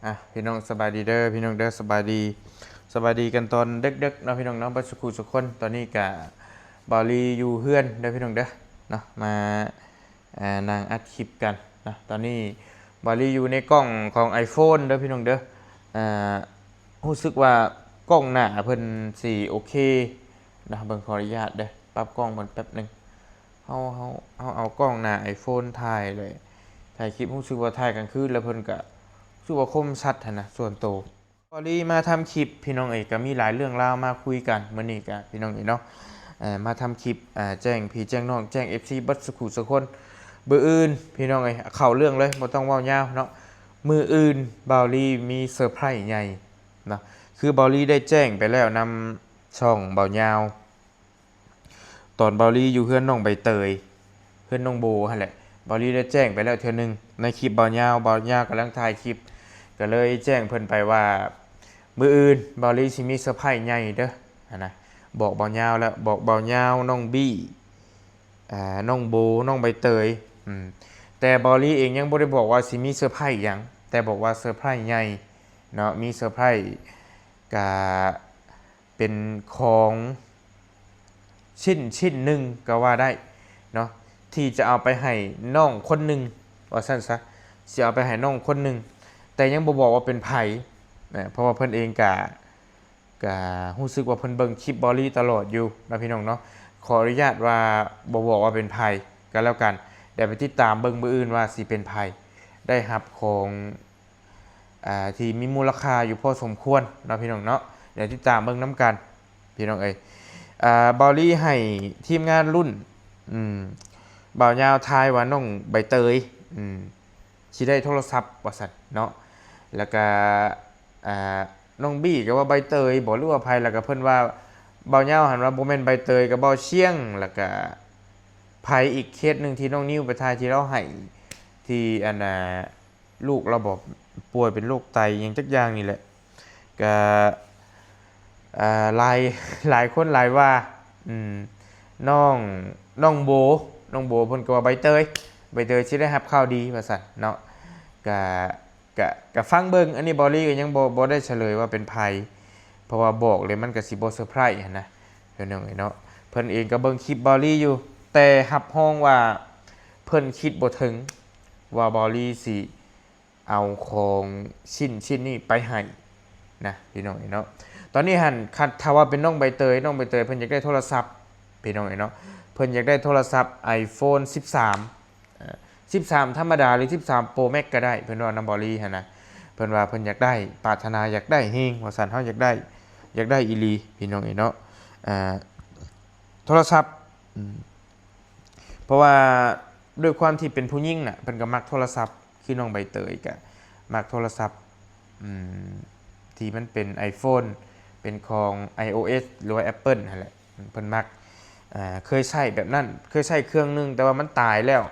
ອ່ະ ພີ່ນ້ອງສະບາຍດີເດີ ພີ່ນ້ອງເດີ ສະບາຍດີ ສະບາຍດີກັນຕອນເດິກໆເນາະ ພີ່ນ້ອງເນາະ ເບິດສຸຂູສຸຄົນ. ຕອນນີ້ກະບ່າວລີຢູ່ເຮືອນເດີ ພີ່ນ້ອງເດີເນາະ ມາ ອ່າ ນັ່ງອັດຄລິບກັນເນາະ. ຕອນນີ້ບ່າວລີຢູ່ໃນກ້ອງຂອງ iPhone ເດີ ພີ່ນ້ອງເດີ. ອ່າ ຮູ້ສຶກວ່າກ້ອງໜ້າເພິ່ນຊິໂອເຄເນາະ ເບິ່ງ ຂໍອະນຸຍາດເດີ ປັບກ້ອງເພິ່ນແປັບໜຶ່ງ. ເຮົາ ເຮົາ ເຮົາເອົາກ້ອງໜ້າ iPhone ຖ່າຍເລີຍ ຖ່າຍຄລິບ ຮູ້ສຶກວ່າຖ່າຍກາງຄືນແລ້ວເພິ່ນກະ ຮູ້ສຶກວ່າຄົມຊັດຫັ້ນນະ ສ່ວນໂຕ. ພໍດີມາທຳຄລິບ ພີ່ນ້ອງເອີຍ ກະມີຫຼາຍເລື່ອງລາວມາຄຸຍກັນມື້ນີ້ກະ ພີ່ນ້ອງເອີຍເນາະ. ເອີ ມາທຳຄລິບ ອ່າ ແຈ້ງພີ່ແຈ້ງນ້ອງ ແຈ້ງ ເອັຟຊີ ເບິດສຸຂູສຸຄົນ. ມື້ອື່ນ ພີ່ນ້ອງເອີຍ ເຂົ້າເລື່ອງເລີຍ ບໍ່ຕ້ອງເວົ້າຍາວເນາະ. ມື້ອື່ນບ່າວລີມີເຊີໄພຣສ໌ໃຫຍ່ເນາະ ຄືບ່າວລີໄດ້ແຈ້ງໄປແລ້ວນຳຊ່ອງບ່າວຍາວ ຕອນບ່າວລີຢູ່ເຮືອນນ້ອງໃບເຕີຍ ເຮືອນນ້ອງໂບຫັ້ນແຫຼະ ບ່າວລີໄດ້ແຈ້ງໄປແລ້ວເທື່ອໜຶ່ງໃນຄລິບບ່າວຍາວ. ບ່າວຍາວກຳລັງຖ່າຍຄລິບ ກໍເລີຍແຈ້ງເພິ່ນໄປວ່າ ມື້ອື່ນບ່າວລີຊິມີເຊີໄພຣສ໌ໃຫຍ່ເດີຫັ້ນນະ. ບອກບ່າວຍາວແລ້ວ ບອກບ່າວຍາວ ນ້ອງບີ້ ອ່າ ນ້ອງໂບ ນ້ອງໃບເຕີຍ ອືມ ແຕ່ບ່າວລີເອງຍັງບໍ່ໄດ້ບອກວ່າຊິມີເຊີໄພຣສ໌ຫຍັງ ແຕ່ບອກວ່າເຊີໄພຣສ໌ໃຫຍ່ເນາະ ມີເຊີໄພຣສ໌ ກະ ເປັນຂອງຊິ້ນ ຊິ້ນໜຶ່ງກໍວ່າໄດ້ເນາະ ທີ່ຈະເອົາໄປໃຫ້ນ້ອງຄົນໜຶ່ງ ວ່າຊັ້ນຊະ ຊິເອົາໄປໃຫ້ນ້ອງຄົນໜຶ່ງ ແຕ່ຍັງບໍ່ບອກວ່າເປັນໃຜນະ ເພາະວ່າເພິ່ນເອງກະ ກະຮູ້ສຶກວ່າເພິ່ນເບິ່ງຄລິບບ່າວລີຕະຫຼອດຢູ່ເນາະ ພີ່ນ້ອງເນາະ. ຂໍອະນຸຍາດວ່າບໍ່ບອກວ່າເປັນໃຜກໍແລ້ວກັນ ດຽວໄປຕິດຕາມເບິ່ງມື້ອື່ນວ່າຊິເປັນໃຜ ໄດ້ຮັບຂອງ ອ່າ ທີ່ມີມູນລະຄ່າຢູ່ພໍສົມຄວນເນາະ ພີ່ນ້ອງເນາະ. ດຽວຕິດຕາມເບິ່ງນຳກັນ ພີ່ນ້ອງເອີຍ. ອ່າ ບ່າວລີໃຫ້ທີມງານລຸ້ນ ອືມ ບ່າວຍາວທາຍວ່ານ້ອງໃບເຕີຍ ອືມ ຊິໄດ້ໂທລະສັບວ່າຊັ້ນເນາະ ແລ້ວກະ ອ່າ ນ້ອງບີ້ກໍວ່າໃບເຕີຍບໍ ຫຼືວ່າໃຜ ແລ້ວກະເພິ່ນວ່າ ບ່າວຍາວຫັ້ນວ່າບໍ່ແມ່ນໃບເຕີຍ ກໍບ່າວຊຽງ ແລ້ວກະໃຜອີກເຄສໜຶ່ງທີ່ນ້ອງນິວໄປຖ່າຍ ທີ່ລາວໃຫ້ ທີ່ອັນນ່າ ລູກລາວບໍປ່ວຍເປັນໂລກໄຕຫຍັງຈັກຢ່າງນີ້ແຫຼະ ກະ ອ່າ ຫຼາຍ ຫຼາຍຄົນຫຼາຍວ່າ ອືມ ນ້ອງ ນ້ອງໂບ ນ້ອງໂບເພິ່ນກໍວ່າໃບເຕີຍ ໃບເຕີຍຊິໄດ້ຮັບຂ່າວດີວ່າຊັ້ນເນາະ. ກະ ກະ ກະຟັງເບິ່ງ ອັນນີ້ບ່າວລີກໍຍັງບໍ່ ບໍ່ໄດ້ສະເຫຼີຍວ່າເປັນໃຜ ເພາະວ່າບອກແລ້ວມັນກໍຊິບໍ່ເຊີໄພຣສ໌ຫັ້ນນະ ພີ່ນ້ອງເອີຍເນາະ. ເພິ່ນເອງກໍເບິ່ງຄລິບບ່າວລີຢູ່ ແຕ່ຮັບຮອງວ່າເພິ່ນຄິດບໍ່ເຖິງວ່າບ່າວລີຊິ ເອົາຂອງຊິ້ນ ຊິ້ນນີ້ໄປໃຫ້ນະ ພີ່ນ້ອງເອີຍເນາະ. ຕອນນີ້ຫັ້ນ ຄັນຖ້າວ່າເປັນນ້ອງໃບເຕີຍ ນ້ອງໃບເຕີຍເພິ່ນຢາກໄດ້ໂທລະສັບ ພີ່ນ້ອງເອີຍເນາະ ເພິ່ນຢາກໄດ້ໂທລະສັບ iPhone ສິບສາມ ເອີ ສິບສາມທຳມະດາ ຫຼື ສິບສາມ Pro Max ກໍໄດ້ ເພິ່ນເວົ້ານຳບ່າວລີຫັ້ນນະ. ເພິ່ນວ່າເພິ່ນຢາກໄດ້ ປາດຖະໜາຢາກໄດ້ແຮງວ່າຊັ້ນ ເຮົາຢາກໄດ້ ຢາກໄດ້ອີ່ຫຼີ ພີ່ນ້ອງເອີຍເນາະ ອ່າ ໂທລະສັບ ອືມ ເພາະວ່າດ້ວຍຄວາມທີ່ເປັນຜູ້ຍິງນະ ເພິ່ນກໍມັກໂທລະສັບ ຄືນ້ອງໃບເຕີຍກໍມັກໂທລະສັບ ອືມ ທີ່ມັນເປັນ iPhone ເປັນຂອງ iOS ຫຼືວ່າ Apple ຫັ້ນແຫຼະ ເພິ່ນມັກ ເຄີຍໃຊ້ແບບນັ້ນ ເຄີຍໃຊ້ເຄື່ອງໜຶ່ງ ແຕ່ວ່າມັນຕາຍແລ້ວ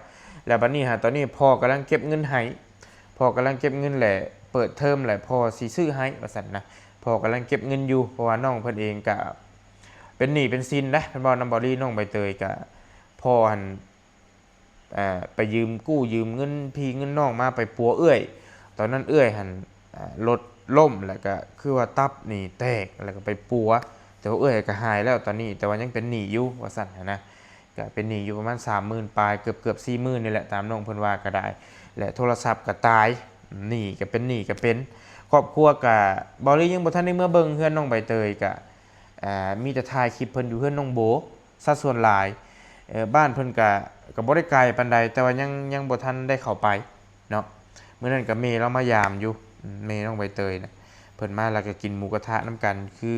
ແລ້ວບັດນີ້ຫາ ຕອນນີ້ພໍ່ກຳລັງເກັບເງິນໃຫ້ ພໍ່ກຳລັງເກັບເງິນ ແລະ ເປີດເທີມ ແລະ ພໍ່ຊິຊື້ໃຫ້ວ່າຊັ້ນນະ. ພໍ່ກຳລັງເກັບເງິນຢູ່ ເພາະວ່ານ້ອງເພິ່ນເອງກະເປັນໜີ້ເປັນສິນເດ້ ເພິ່ນເວົ້ານຳບ່າວລີ ນ້ອງໃບເຕີຍກະ ພໍ່ຫັ້ນ ເອີ ໄປຢືມກູ້ຢືມເງິນພີ່ເງິນນ້ອງມາໄປປົວເອື້ອຍ ຕອນນັ້ນເອື້ອຍຫັ້ນ ເອີ ລົດລົ້ມ ແລ້ວກະຄືວ່າຕັບນີ້ແຕກ ແລ້ວກະໄປປົວ ແຕ່ວ່າເອື້ອຍກະຫາຍແລ້ວຕອນນີ້ ແຕ່ວ່າຍັງເປັນໜີ້ຢູ່ວ່າຊັ້ນຫັ້ນນະ. ກະເປັນໜີ້ຢູ່ປະມານສາມໝື່ນປາຍ ເກືອບໆສີ່ໝື່ນນີ້ແຫຼະ ຕາມນ້ອງເພິ່ນວ່າກະໄດ້ ແລະ ໂທລະສັບກະຕາຍ ໜີ້ກະເປັນໜີ້ກະເປັນ ຄອບຄົວກະ ບ່າວລີຍັງບໍ່ທັນໄດ້ເມືອເບິ່ງເຮືອນນ້ອງໃບເຕີຍ ກະ ເອີ ມີແຕ່ຖ່າຍຄລິບເພິ່ນຢູ່ເຮືອນນ້ອງໂບ ຊະສ່ວນຫຼາຍ ເອີ ບ້ານເພິ່ນກະ ກະບໍ່ໄດ້ໄກປານໃດ ແຕ່ວ່າຍັງ ຍັງບໍ່ທັນໄດ້ເຂົ້າໄປເນາະ. ມື້ນັ້ນກະແມ່ລາວມາຢາມຢູ່ ແມ່ນ້ອງໃບເຕີຍນະ ເພິ່ນມາແລ້ວກະກິນໝູກະທະນຳກັນ ຄື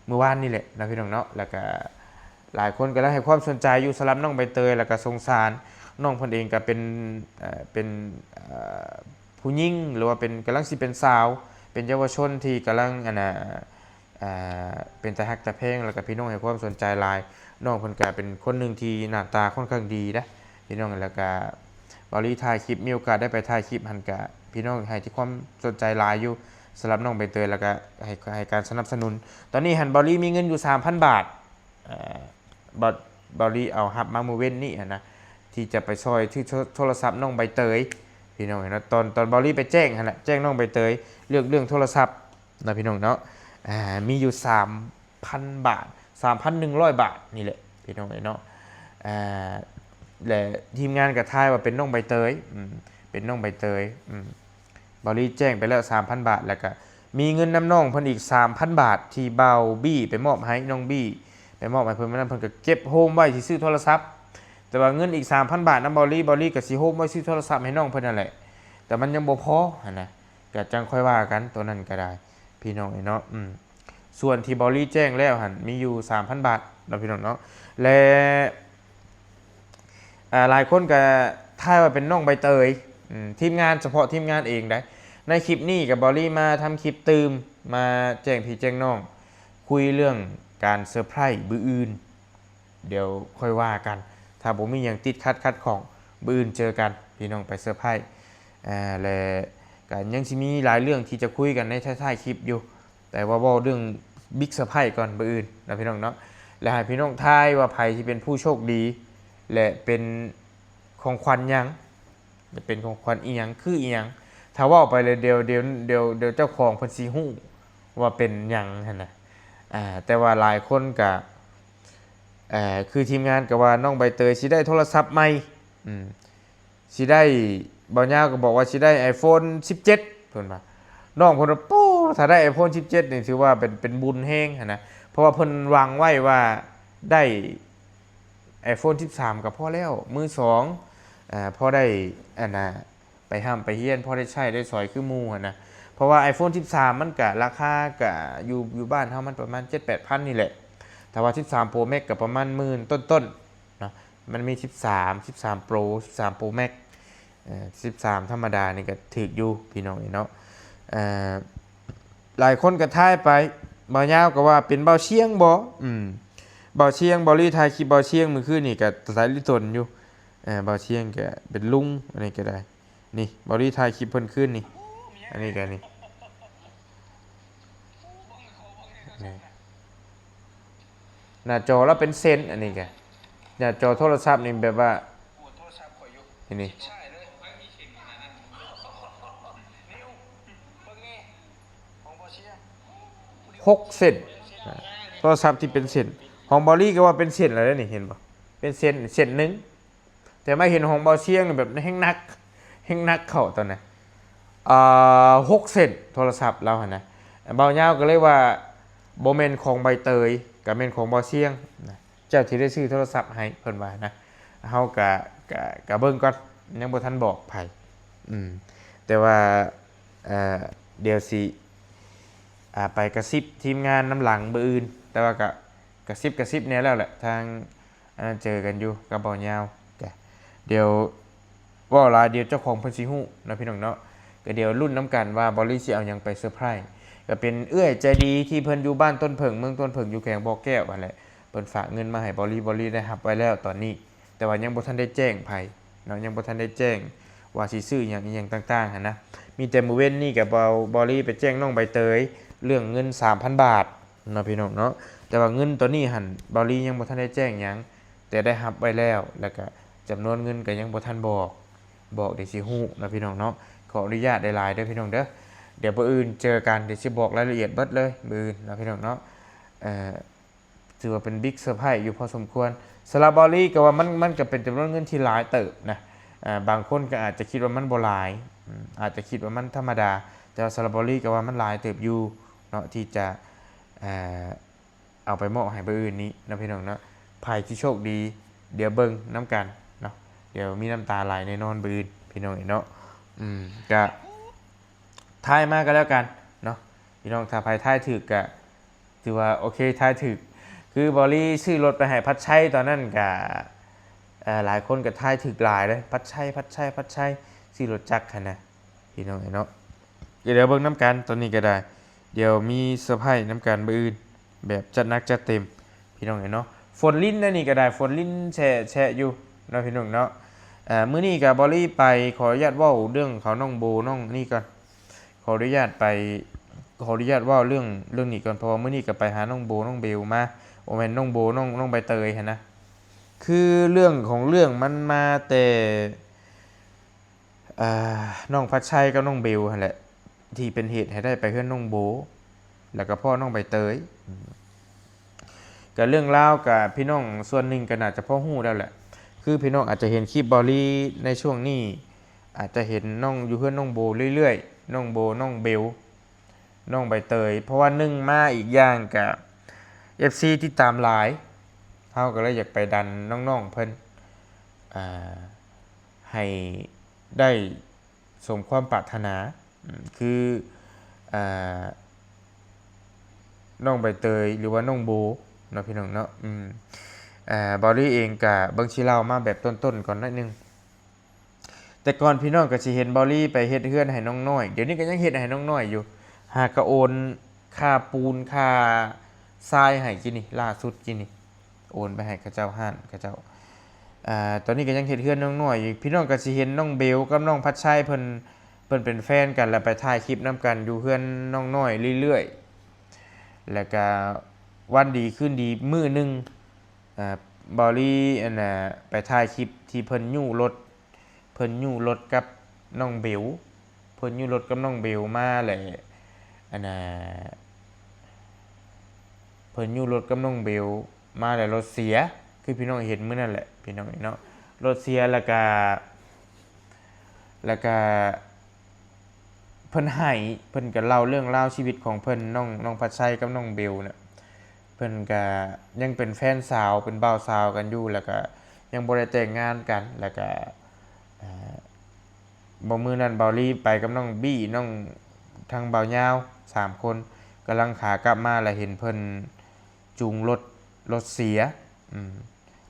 ມື້ວານນີ້ແຫຼະເນາະ ພີ່ນ້ອງເນາະ. ແລ້ວກະຫຼາຍຄົນກຳລັງໃຫ້ຄວາມສົນໃຈຢູ່ສຳລັບນ້ອງໃບເຕີຍ ແລ້ວກະສົງສານ ນ້ອງເພິ່ນເອງກະເປັນ ເອີ ເປັນ ເອີ ຜູ້ຍິງ ຫຼືວ່າເປັນ ກຳລັງຊິເປັນສາວ ເປັນເຍົາວະຊົນທີ່ກຳລັງ ອັນນ່າ ອ່າ ເປັນຕາຮັກຕາແພງ ແລ້ວກະພີ່ນ້ອງໃຫ້ຄວາມສົນໃຈຫຼາຍ. ນ້ອງເພິ່ນກະເປັນຄົນໜຶ່ງທີ່ໜ້າຕາຄ່ອນຂ້າງດີນະ ພີ່ນ້ອງ. ແລ້ວກະບ່າວລີຖ່າຍຄລິບ ມີໂອກາດໄດ້ໄປຖ່າຍຄລິບຫັ້ນກະ ພີ່ນ້ອງໃຫ້ທີ່ຄວາມສົນໃຈຫຼາຍຢູ່ ສຳລັບນ້ອງໃບເຕີຍ ແລ້ວກະໃຫ້ ໃຫ້ການສະໜັບສະໜູນ. ຕອນນີ້ຫັ້ນບ່າວລີມີເງິນຢູ່ສາມພັນບາດ ເອີ ບ່າວ ບ່າວລີເອົາຮັບມາມື້ເວັນນີ້ຫັ້ນນະ ທີ່ຈະໄປຊ່ອຍຊື້ໂທ ໂທລະສັບນ້ອງໃບເຕີຍ ພີ່ນ້ອງເອີຍເນາະ ຕອນ ຕອນເບົາລີໄປແຈ້ງຫັ້ນແຫຼະ ແຈ້ງນ້ອງໃບເຕີຍ ເລື່ອງ ເລື່ອງໂທລະສັບເນາະ ພີ່ນ້ອງເນາະ ອ່າ ມີຢູ່ສາມພັນບາດ ສາມພັນໜຶ່ງຮ້ອຍບາດນີ້ແຫຼະ ພີ່ນ້ອງເອີຍເນາະ ອ່າ ແລະ ທີມງານກໍທາຍວ່າເປັນນ້ອງໃບເຕີຍ ອືມ ເປັນນ້ອງໃບເຕີຍ ອືມ ເບົາລີແຈ້ງໄປແລ້ວສາມພັນບາດ ແລ້ວກໍມີເງິນນຳນ້ອງເພິ່ນອີກສາມພັນບາດ ທີ່ບ່າວບີ້ໄປມອບໃຫ້ ນ້ອງບີ້ໄປມອບໃຫ້ເພິ່ນ ມື້ນັ້ນເພິ່ນກໍເກັບໂຮມໄວ້ຊິຊື້ໂທລະສັບ ແຕ່ວ່າເງິນອີກສາມພັນບາດນຳເບົາລີ ເບົາລີກໍຊິໂຮມໄວ້ຊື້ໂທລະສັບໃຫ້ນ້ອງເພິ່ນຫັ້ນແຫຼະ ແຕ່ມັນຍັງບໍ່ພໍຫັ້ນນະ ກໍຈັ່ງຄ່ອຍວ່າກັນ ໂຕນັ້ນກໍໄດ້ ພີ່ນ້ອງເອີຍເນາະ ອືມ ສ່ວນທີ່ເບົາລີແຈ້ງແລ້ວຫັ້ນ ມີຢູ່ສາມພັນບາດເນາະ ພີ່ນ້ອງເນາະ ແລະ ອ່າ ຫຼາຍຄົນກໍທາຍວ່າເປັນນ້ອງໃບເຕີຍ ອືມ ທີມງານ ສະເພາະທີມງານເອງໃດ໋ ໃນຄລິບນີ້ກໍເບົາລີມາທຳຄລິບຕື່ມ ມາແຈ້ງພີ່ແຈ້ງນ້ອງ ຄຸຍເລື່ອງການເຊີໄພຣສ໌ມື້ອື່ນ ດຽວຄ່ອຍວ່າກັນ ຖ້າບໍ່ມີຫຍັງຕິດຂັດຂັດຂ້ອງ ມື້ອື່ນເຈີກັນ ພີ່ນ້ອງໄປເຊີໄພຣສ໌ ອ່າ ແລະ ກໍຍັງຊິມີຫຼາຍເລື່ອງທີ່ຈະຄຸຍກັນໃນທ້າຍໆຄລິບຢູ່ ແຕ່ວ່າເວົ້າເລື່ອງບິກເຊີໄພຣສ໌ກ່ອນມື້ອື່ນເນາະ ພີ່ນ້ອງເນາະ ແລະ ໃຫ້ພີ່ນ້ອງທາຍວ່າໃຜຊິເປັນຜູ້ໂຊກດີ ແລະ ເປັນຂອງຂວັນຫຍັງ ຈະເປັນຂອງຂວັນອີ່ຫຍັງ ຄືອີ່ຫຍັງ ຖ້າເວົ້າໄປແລ້ວ ດຽວ ດຽວ ດຽວ ດຽວເຈົ້າຂອງເພິ່ນຊິຮູ້ວ່າເປັນຫຍັງຫັ້ນນະ ອ່າ ແຕ່ວ່າຫຼາຍຄົນກະ ເອີ ຄືທີມງານກໍວ່ານ້ອງໃບເຕີຍຊິໄດ້ໂທລະສັບໃໝ່ ອືມ ຊິໄດ້ ບ່າວຍາວກໍບອກວ່າຊິໄດ້ໄອໂຟນສິບເຈັດ ເພິ່ນວ່າ ນ້ອງເພິ່ນວ່າ ໂປ້ ຖ້າໄດ້ໄອໂຟນສິບເຈັດນີ້ຖືວ່າເປັນ ເປັນບຸນແຮງຫັ້ນນະ ເພາະວ່າເພິ່ນຫວັງໄວ້ວ່າໄດ້ໄອໂຟນສິບສາມກໍພໍແລ້ວ ມືສອງ ເອີ ພໍໄດ້ ອັນນ່າ ໄປຮ່ຳໄປຮຽນ ພໍໄດ້ໃຊ້ໄດ້ສອຍຄືໝູ່ຫັ້ນນະ ເພາະວ່າໄອໂຟນສິບສາມມັນກະລາຄາກະຢູ່ ຢູ່ບ້ານເຮົາມັນປະມານເຈັດແປດພັນນີ້ແຫຼະ ຖ້າວ່າສິບສາມໂປຣແມັກກະປະມານໝື່ນຕົ້ນໆເນາະ ມັນມີສິບສາມ ສິບສາມໂປຣ ສິບສາມໂປຣແມັກ ເອີ ສິບສາມທຳມະດານີ້ກະຖືກຢູ່ ພີ່ນ້ອງເອີຍເນາະ ເອີ ຫຼາຍຄົນກະທາຍໄປ ບ່າວຍາວກໍວ່າເປັນບ່າວຊຽງບໍ ອືມ ບ່າວຊຽງ ເບົາລີຖ່າຍຄລິບບ່າວຊຽງມື້ຄືນນີ້ກະສາຍລິຕົນຢູ່ ເອີ ບ່າວຊຽງກະເປັນລຸງ ອັນນີ້ກະໄດ້ ນີ້ ເບົາລີຖ່າຍຄລິບເພິ່ນຄືນນີ້ ອັນນີ້ກະນີ້ ນີ້ ໜ້າຈໍລາວເປັນເສັ້ນ ອັນນີ້ກະ ໜ້າຈໍໂທລະສັບນີ້ແບບວ່າ ນີ້ ນີ້ ຫົກເສັ້ນ ໂທລະສັບທີ່ເປັນເສັ້ນ ຂອງເບົາລີກໍວ່າເປັນເສັ້ນແລ້ວເດ້ນີ້ ເຫັນບໍ່ ເປັນເສັ້ນ ເສັ້ນໜຶ່ງ ແຕ່ມາເຫັນຂອງເບົາຊຽງນີ້ແບບແຮງໜັກ ແຮງໜັກເຂົ້າຕອນນັ້ນ ອ່າ ຫົກເສັ້ນໂທລະສັບລາວຫັ້ນນະ ບ່າວຍາວກໍເລີຍວ່າ ບໍ່ແມ່ນຂອງໃບເຕີຍ ກໍແມ່ນຂອງເບົາຊຽງນະ ເຈົ້າທີ່ໄດ້ຊື້ໂທລະສັບໃຫ້ ເພິ່ນວ່ານະ ເຮົາກະ ກະ ກະເບິ່ງກ່ອນ ຍັງບໍ່ທັນບອກໃຜ ອືມ ແຕ່ວ່າ ເອີ ດຽວຊິ ອ່າ ໄປກະຊິບທີມງານນຳຫຼັງມື້ອື່ນ ແຕ່ວ່າກະ ກະຊິບ ກະຊິບແດ່ແລ້ວແຫຼະ ທາງ ອັນນັ້ນເຈີກັນຢູ່ກັບບ່າວຍາວ ກະ ດຽວເວົ້າຫຼາຍ ດຽວເຈົ້າຂອງເພິ່ນຊິຮູ້ເນາະ ພີ່ນ້ອງເນາະ ກະດຽວລຸ້ນນຳກັນວ່າເບົາລີຊິເອົາຫຍັງໄປເຊີໄພຣສ໌ ກະເປັນເອື້ອຍໃຈດີທີ່ເພິ່ນຢູ່ບ້ານຕົ້ນເຜິ້ງ ເມືອງຕົ້ນເຜິ້ງ ຢູ່ແຂວງບໍ່ແກ້ວຫັ້ນແຫຼະ ເພິ່ນຝາກເງິນມາໃຫ້ເບົາລີ ເບົາລີໄດ້ຮັບໄວ້ແລ້ວຕອນນີ້ ແຕ່ວ່າຍັງບໍ່ທັນໄດ້ແຈ້ງໃຜເນາະ ຍັງບໍ່ທັນໄດ້ແຈ້ງວ່າຊິຊື້ຫຍັງອີ່ຫຍັງຕ່າງໆຫັ້ນນະ ມີແຕ່ມື້ເວັນນີ້ກະເບົາ ເບົາລີໄປແຈ້ງນ້ອງໃບເຕີຍເລື່ອງເງິນສາມພັນບາດ ເນາະ ພີ່ນ້ອງເນາະ ແຕ່ວ່າເງິນໂຕນີ້ຫັ້ນ ເບົາລີຍັງບໍ່ທັນໄດ້ແຈ້ງຫຍັງ ແຕ່ໄດ້ຮັບໄວ້ແລ້ວ ແລ້ວກະຈຳນວນເງິນກະຍັງບໍ່ທັນບອກ ບອກດຽວຊິຮູ້ເນາະ ພີ່ນ້ອງເນາະ ຂໍອະນຸຍາດຫຼາຍໆເດີພີ່ນ້ອງເດີ ດຽວມື້ອື່ນເຈີກັນ ດຽວຊິບອກລາຍລະອຽດເບິດເລີຍມື້ອື່ນເນາະ ພີ່ນ້ອງເນາະ ເອີ ຖືວ່າເປັນບິກເຊີໄພຣສ໌ຢູ່ພໍສົມຄວນ ສຳລັບເບົາລີກະວ່າມັນ ມັນກະເປັນຈຳນວນເງິນທີ່ຫຼາຍເຕີບນະ ເອີ ບາງຄົນກະອາດຈະຄິດວ່າມັນບໍ່ຫຼາຍ ອາດຈະຄິດວ່າມັນທຳມະດາ ແຕ່ວ່າສຳລັບເບົາລີກະວ່າມັນຫຼາຍເຕີບຢູ່ເນາະ ທີ່ຈະ ເອີ ເອົາໄປມອບໃຫ້ມື້ອື່ນນີ້ເນາະ ພີ່ນ້ອງເນາະ ໃຜທີ່ໂຊກດີ ດຽວເບິ່ງນຳກັນເນາະ ດຽວມີນ້ຳຕາໄຫຼແນ່ນອນມື້ອື່ນ ພີ່ນ້ອງເອີຍເນາະ ອືມ ກະທາຍມາກໍແລ້ວກັນເນາະ ພີ່ນ້ອງ ຖ້າໃຜທາຍຖືກກະຖືວ່າໂອເຄ ທາຍຖືກ ຄືເບົາລີຊື້ລົດໄປໃຫ້ພັດໄຊຕອນນັ້ນກະ ເອີ ຫຼາຍຄົນກະທາຍຖືກຫຼາຍເດ້ ພັດໄຊ ພັດໄຊ ພັດໄຊ ຊື້ລົດຈັກຫັ້ນນະ ພີ່ນ້ອງເອີຍເນາະ ກໍດຽວເບິ່ງນຳກັນ ຕອນນີ້ກໍໄດ້ ດຽວມີເຊີໄພຣສ໌ນຳກັນມື້ອື່ນ ແບບຈັດໜັກຈັດເຕັມ ພີ່ນ້ອງເອີຍເນາະ ຝົນລິນແນວນີ້ກໍໄດ້ ຝົນລິນແຊະໆຢູ່ເນາະ ພີ່ນ້ອງເນາະ ເອີ ມື້ນີ້ກໍເບົາລີໄປ ຂໍອະນຸຍາດເວົ້າເລື່ອງເຂົານ້ອງໂບນ້ອງນີ້ກ່ອນ ຂໍອະນຸຍາດໄປ ຂໍອະນຸຍາດເວົ້າເລື່ອງ ເລື່ອງນີ້ກ່ອນ ເພາະວ່າມື້ນີ້ກໍໄປຫານ້ອງໂບນ້ອງເບວມາ ບໍ່ແມ່ນນ້ອງໂບ ນ້ອງ ນ້ອງໃບເຕີຍຫັ້ນນະ ຄືເລື່ອງຂອງເລື່ອງມັນມາແຕ່ ອ່າ ນ້ອງພັດໄຊກັບນ້ອງເບວຫັ້ນແຫຼະ ທີ່ເປັນເຫດໃຫ້ໄດ້ໄປເຮືອນນ້ອງໂບ ແລ້ວກໍພໍ້ນ້ອງໃບເຕີຍ. ກໍເລື່ອງລາວກໍ ພີ່ນ້ອງສ່ວນໜຶ່ງກໍໜ້າຈະພໍຮູ້ແລ້ວແຫຼະ ຄືພີ່ນ້ອງອາດຈະເຫັນຄລິບເບົາລີໃນຊ່ວງນີ້ ອາດຈະເຫັນນ້ອງຢູ່ເຮືອນນ້ອງໂບເລື້ອຍໆ ນ້ອງໂບ ນ້ອງເບວ ນ້ອງໃບເຕີຍ ເພາະວ່າໜຶ່ງມາ ອີກຢ່າງກະເອັຟຊີຕິດຕາມຫຼາຍ ເຮົາກໍເລີຍຢາກໄປດັນນ້ອງໆເພິ່ນ ອ່າ ໃຫ້ໄດ້ສົມຄວາມປາດຖະໜາ ອືມ ຄື ອ່າ ນ້ອງໃບເຕີຍ ຫຼືວ່ານ້ອງໂບເນາະ ພີ່ນ້ອງເນາະ. ອືມ ອ່າ ເບົາລີເອງກະເບິ່ງຊິເລົ່າມາແບບຕົ້ນໆກ່ອນໜ້ອຍໜຶ່ງ. ແຕ່ກ່ອນພີ່ນ້ອງກໍຊິເຫັນເບົາລີໄປເຮັດເຮືອນໃຫ້ນ້ອງນ້ອຍ ດຽວນີ້ກໍຍັງເຮັດໃຫ້ນ້ອງນ້ອຍຢູ່ ຫາກະໂອນຄ່າປູນຄ່າຊາຍໃຫ້ກີ້ນີ້ ລ່າສຸດກີ້ນີ້ ໂອນໄປໃຫ້ເຂົາເຈົ້າ ຮ້ານເຂົາເຈົ້າ. ອ່າ ຕອນນີ້ກໍຍັງເຮັດເຮືອນນ້ອງນ້ອຍຢູ່ ພີ່ນ້ອງກໍຊິເຫັນນ້ອງເບວກັບນ້ອງພັດໄຊເພິ່ນ ເພິ່ນເປັນແຟນກັນ ແລ້ວໄປຖ່າຍຄລິບນຳກັນຢູ່ເຮືອນນ້ອງນ້ອຍເລື້ອຍໆ. ແລ້ວກະວັນດີຄືນດີມື້ໜຶ່ງ ອ່າ ເບົາລີ ອັນນ່າ ໄປຖ່າຍຄລິບທີ່ເພິ່ນຍູ້ລົດ ເພິ່ນຍູ້ລົດກັບນ້ອງເບວ ເພິ່ນຍູ້ລົດກັບນ້ອງເບວມາແລ້ວ ອັນນ່າ ເພິ່ນຍູ້ລົດກັບນ້ອງເບວມາແລ້ວລົດເສຍ ຄືພີ່ນ້ອງເຫັນມື້ນັ້ນແຫຼະ ພີ່ນ້ອງເນາະ. ລົດເສຍ ແລ້ວກະ ແລ້ວກະ ເພິ່ນໄຫ້ ເພິ່ນກະເລົ່າເລື່ອງລາວຊີວິດຂອງເພິ່ນ ນ້ອງ ນ້ອງພັດໄຊກັບນ້ອງເບວນະ ເພິ່ນກະຍັງເປັນແຟນສາວ ເປັນບ່າວສາວກັນຢູ່ ແລ້ວກະຍັງບໍ່ໄດ້ແຕ່ງງານກັນ ແລ້ວກະ ອ່າ ມື້ນັ້ນເບົາລີໄປກັບນ້ອງບີ້ ນ້ອງ ທາງບ່າວຍາວ ສາມຄົນ ກຳລັງຂາກັບມາ ແລ້ວເຫັນເພິ່ນຈູງລົດ ລົດເສຍ ອືມ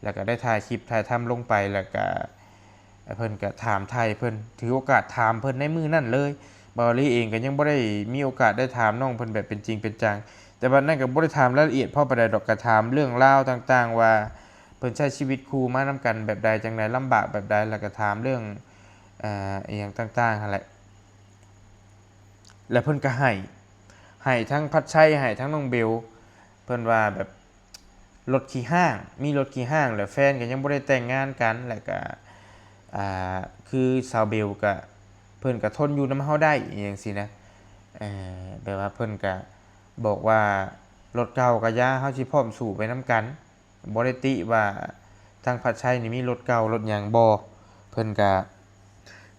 ແລ້ວກໍໄດ້ຖ່າຍຄລິບຖ່າຍທຳລົງໄປ ແລ້ວກໍເພິ່ນກໍຖາມໄຖ່ເພິ່ນ ຖືໂອກາດຖາມເພິ່ນໃນມື້ນັ້ນເລີຍ. ເບົາລີເອງກໍຍັງບໍ່ໄດ້ມີໂອກາດໄດ້ຖາມນ້ອງເພິ່ນແບບເປັນຈິງເປັນຈັງ ແຕ່ບັດນັ້ນກໍບໍ່ໄດ້ຖາມລາຍລະອຽດພໍປານໃດດອກ ກໍຖາມເລື່ອງລາວຕ່າງໆວ່າ ເພິ່ນໃຊ້ຊີວິດຄູ່ມານຳກັນແບບໃດ ຈັ່ງໃດ ລຳບາກແບບໃດ ແລ້ວກໍຖາມເລື່ອງ ເອີ ອີ່ຫຍັງຕ່າງໆຫັ້ນແຫຼະ ແລ້ວເພິ່ນກໍໄຫ້ ໄຫ້ທັງພັດໄຊ ໄຫ້ທັງນ້ອງເບວ ເພິ່ນວ່າແບບ ລົດຂີ້ຮ້າງ ມີລົດຂີ້ຮ້າງ ແລ້ວແຟນກໍຍັງບໍ່ໄດ້ແຕ່ງງານກັນ ແລ້ວກໍ ອ່າ ຄືສາວເບວກໍ ເພິ່ນກໍທົນຢູ່ນຳເຮົາໄດ້ ອີ່ຫຍັງຊີ້ນະ ເອີ ແບບວ່າເພິ່ນກໍບອກວ່າ ລົດເກົ່າກໍຢ່າ ເຮົາຊິພ້ອມສູ້ໄປນຳກັນ ບໍ່ໄດ້ຕິວ່າທາງພັດໄຊນີ້ມີລົດເກົ່າລົດຫຍັງບໍ່ ເພິ່ນກໍ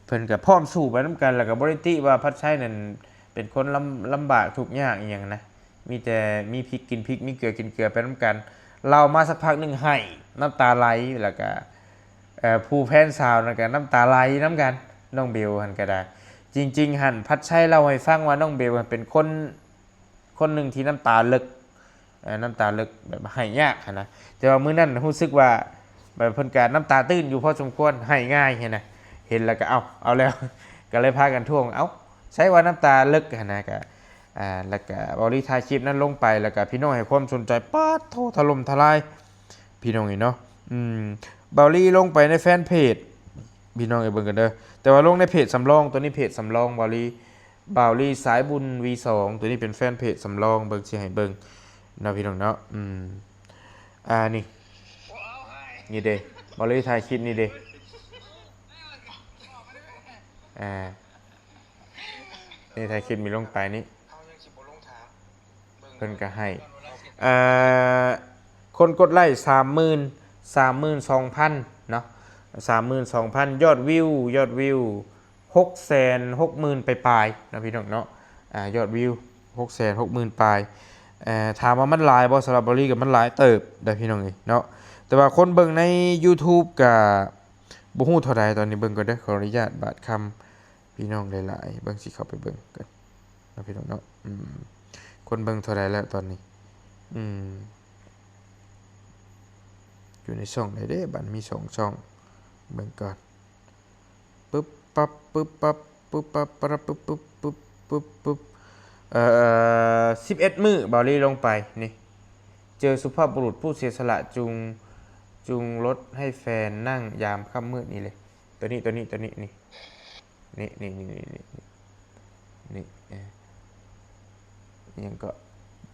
ເພິ່ນກໍພ້ອມສູ້ໄປນຳກັນ ແລ້ວກໍບໍ່ໄດ້ຕິວ່າພັດໄຊນັ້ນເປັນຄົນລຳ ລຳບາກທຸກຍາກອີ່ຫຍັງນະ ມີແຕ່ມີພິກກິນພິກ ມີເກືອກິນເກືອໄປນຳກັນ. ເລົ່າມາສັກພັກໜຶ່ງໄຫ້ນ້ຳຕາໄຫຼ ແລ້ວກໍ ເອີ ຜູ້ແຟນສາວນັ້ນກໍນ້ຳຕາໄຫຼນຳກັນ ນ້ອງເບວຫັ້ນກໍໄດ້. ຈິງໆຫັ້ນ ພັດໄຊເລົ່າໃຫ້ຟັງວ່ານ້ອງເບວຫັ້ນເປັນຄົນ ຄົນໜຶ່ງທີ່ນ້ຳຕາເລິກ ເອີ ນ້ຳຕາເລິກແບບໄຫ້ຍາກຫັ້ນນະ ແຕ່ວ່າມື້ນັ້ນຮູ້ສຶກວ່າແບບເພິ່ນກະນ້ຳຕາຕື້ນຢູ່ພໍສົມຄວນ ໄຫ້ງ່າຍຫັ້ນນະ ເຫັນແລ້ວກະ ເອົ້າ ເອົາແລ້ວ ກະເລີຍພາກັນທ້ວງ ເອົ້າ ໃສວ່ານ້ຳຕາເລິກຫັ້ນນະ ກະ ອ່າ ແລ້ວກະເບົາລີຖ່າຍຄລິບນັ້ນລົງໄປ ແລ້ວກະພີ່ນ້ອງໃຫ້ຄວາມສົນໃຈ ປາດໂທ້ ຖະຫຼົ່ມທະລາຍ ພີ່ນ້ອງເອີຍເນາະ ອືມ ເບົາລີລົງໄປໃນແຟນເພຈ ພີ່ນ້ອງເອີຍເບິ່ງກັນເດີ ແຕ່ວ່າລົງໃນເພຈສຳລອງ ໂຕນີ້ເພຈສຳລອງ ເບົາລີ ບ່າວລີສາຍບຸນ ວີສອງ ໂຕນີ້ເປັນແຟນເພຈສຳລອງ ເບິ່ງ ຊິໃຫ້ເບິ່ງເນາະ ພີ່ນ້ອງເນາະ ອືມ ອ່າ ນີ້ ນີ້ເດ້ ບ່າວລີຖ່າຍຄລິບນີ້ເດ້ ອ່າ ນີ້ຖ່າຍຄລິບນີ້ລົງໄປນີ້ ເພິ່ນກໍໃຫ້ ເອີ ຄົນກົດໄລ້ສາມໝື່ນ ສາມໝື່ນສອງພັນເນາະ ສາມໝື່ນສອງພັນ ຍອດວິວ ຍອດວິວຫົກແສນຫົກໝື່ນປາຍໆເນາະ ພີ່ນ້ອງເນາະ ອ່າ ຍອດວິວຫົກແສນຫົກໝື່ນປາຍ ເອີ ຖາມວ່າມັນຫຼາຍບໍ່? ສຳລັບເບົາລີກໍມັນຫຼາຍເຕີບໄດ໋ ພີ່ນ້ອງເອີຍເນາະ ແຕ່ວ່າຄົນເບິ່ງໃນຢູທູບກໍບໍ່ຮູ້ເທົ່າໃດ ຕອນນີ້ເບິ່ງກ່ອນເດີ ຂໍອະນຸຍາດບາດຄຳ ພີ່ນ້ອງຫຼາຍໆ ເບິ່ງ ຊິເຂົ້າໄປເບິ່ງກັນເນາະ ພີ່ນ້ອງເນາະ ອືມ ຄົນເບິ່ງເທົ່າໃດແລ້ວຕອນນີ້? ອືມ ຢູ່ໃນຊ່ອງໃດເດ້? ບັດມີສອງຊ່ອງ ເບິ່ງກ່ອນ ປຶບປັບ ປຶບປັບ ປຶບປັບ ປະປຶບປຶບ ປຶບປຶບ ເອີ ສິບເອັດມື້ ເບົາລີລົງໄປນີ້ ເຈີສຸພາບບຸລຸດຜູ້ເສຍສະຫຼະຈູງ ຈູງລົດໃຫ້ແຟນນັ່ງຍາມຄ່ຳມືດນີ້ເລີຍ ໂຕນີ້ ໂຕນີ້ ໂຕນີ້ ນີ້ ນີ້ ນີ້ ນີ້ ນີ້ ນີ້ ນີ້ ເອີ ຫຍັງເກາະ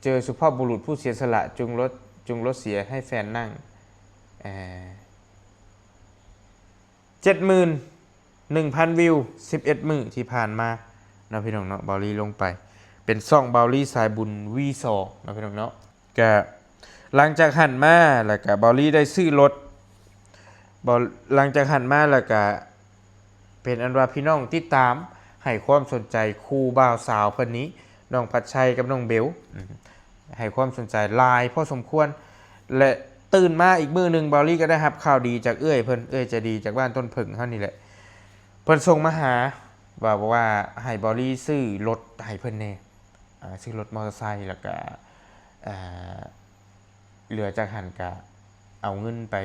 ເຈີສຸພາບບຸລຸດຜູ້ເສຍສະຫຼະຈູງລົດ ຈູງລົດເສຍໃຫ້ແຟນນັ່ງ ເອີ ເຈັດໝື່ນ ໜຶ່ງພັນວິວ ສິບເອັດມື້ທີ່ຜ່ານມາເນາະ ພີ່ນ້ອງເນາະ. ເບົາລີລົງໄປ ເປັນຊ່ອງເບົາລີສາຍບຸນ ວີສອງ ເນາະ ພີ່ນ້ອງເນາະ. ກະຫຼັງຈາກຫັ້ນມາ ແລ້ວກະເບົາລີໄດ້ຊື້ລົດ ເບົາ ຫຼັງຈາກຫັ້ນມາ ແລ້ວກະເປັນອັນວ່າພີ່ນ້ອງຕິດຕາມ ໃຫ້ຄວາມສົນໃຈຄູ່ບ່າວສາວເພິ່ນນີ້ ນ້ອງພັດໄຊກັບນ້ອງເບວ ອືມ ໃຫ້ຄວາມສົນໃຈຫຼາຍພໍສົມຄວນ ແລະ ຕື່ນມາອີກມື້ໜຶ່ງ ເບົາລີກໍໄດ້ຮັບຂ່າວດີຈາກເອື້ອຍເພິ່ນ ເອື້ອຍໃຈດີຈາກບ້ານຕົ້ນເຜິ້ງເຮົານີ້ແຫຼະ. ເພິ່ນສົ່ງມາຫາ ວ່າ ວ່າໃຫ້ເບົາລີຊື້ລົດໃຫ້ເພິ່ນແດ່ ອາ ຊື້ລົດມໍເຕີໄຊ ແລ້ວກະ ອາ ເຫຼືອຈາກຫັ້ນກະເອົາເງິນໄປ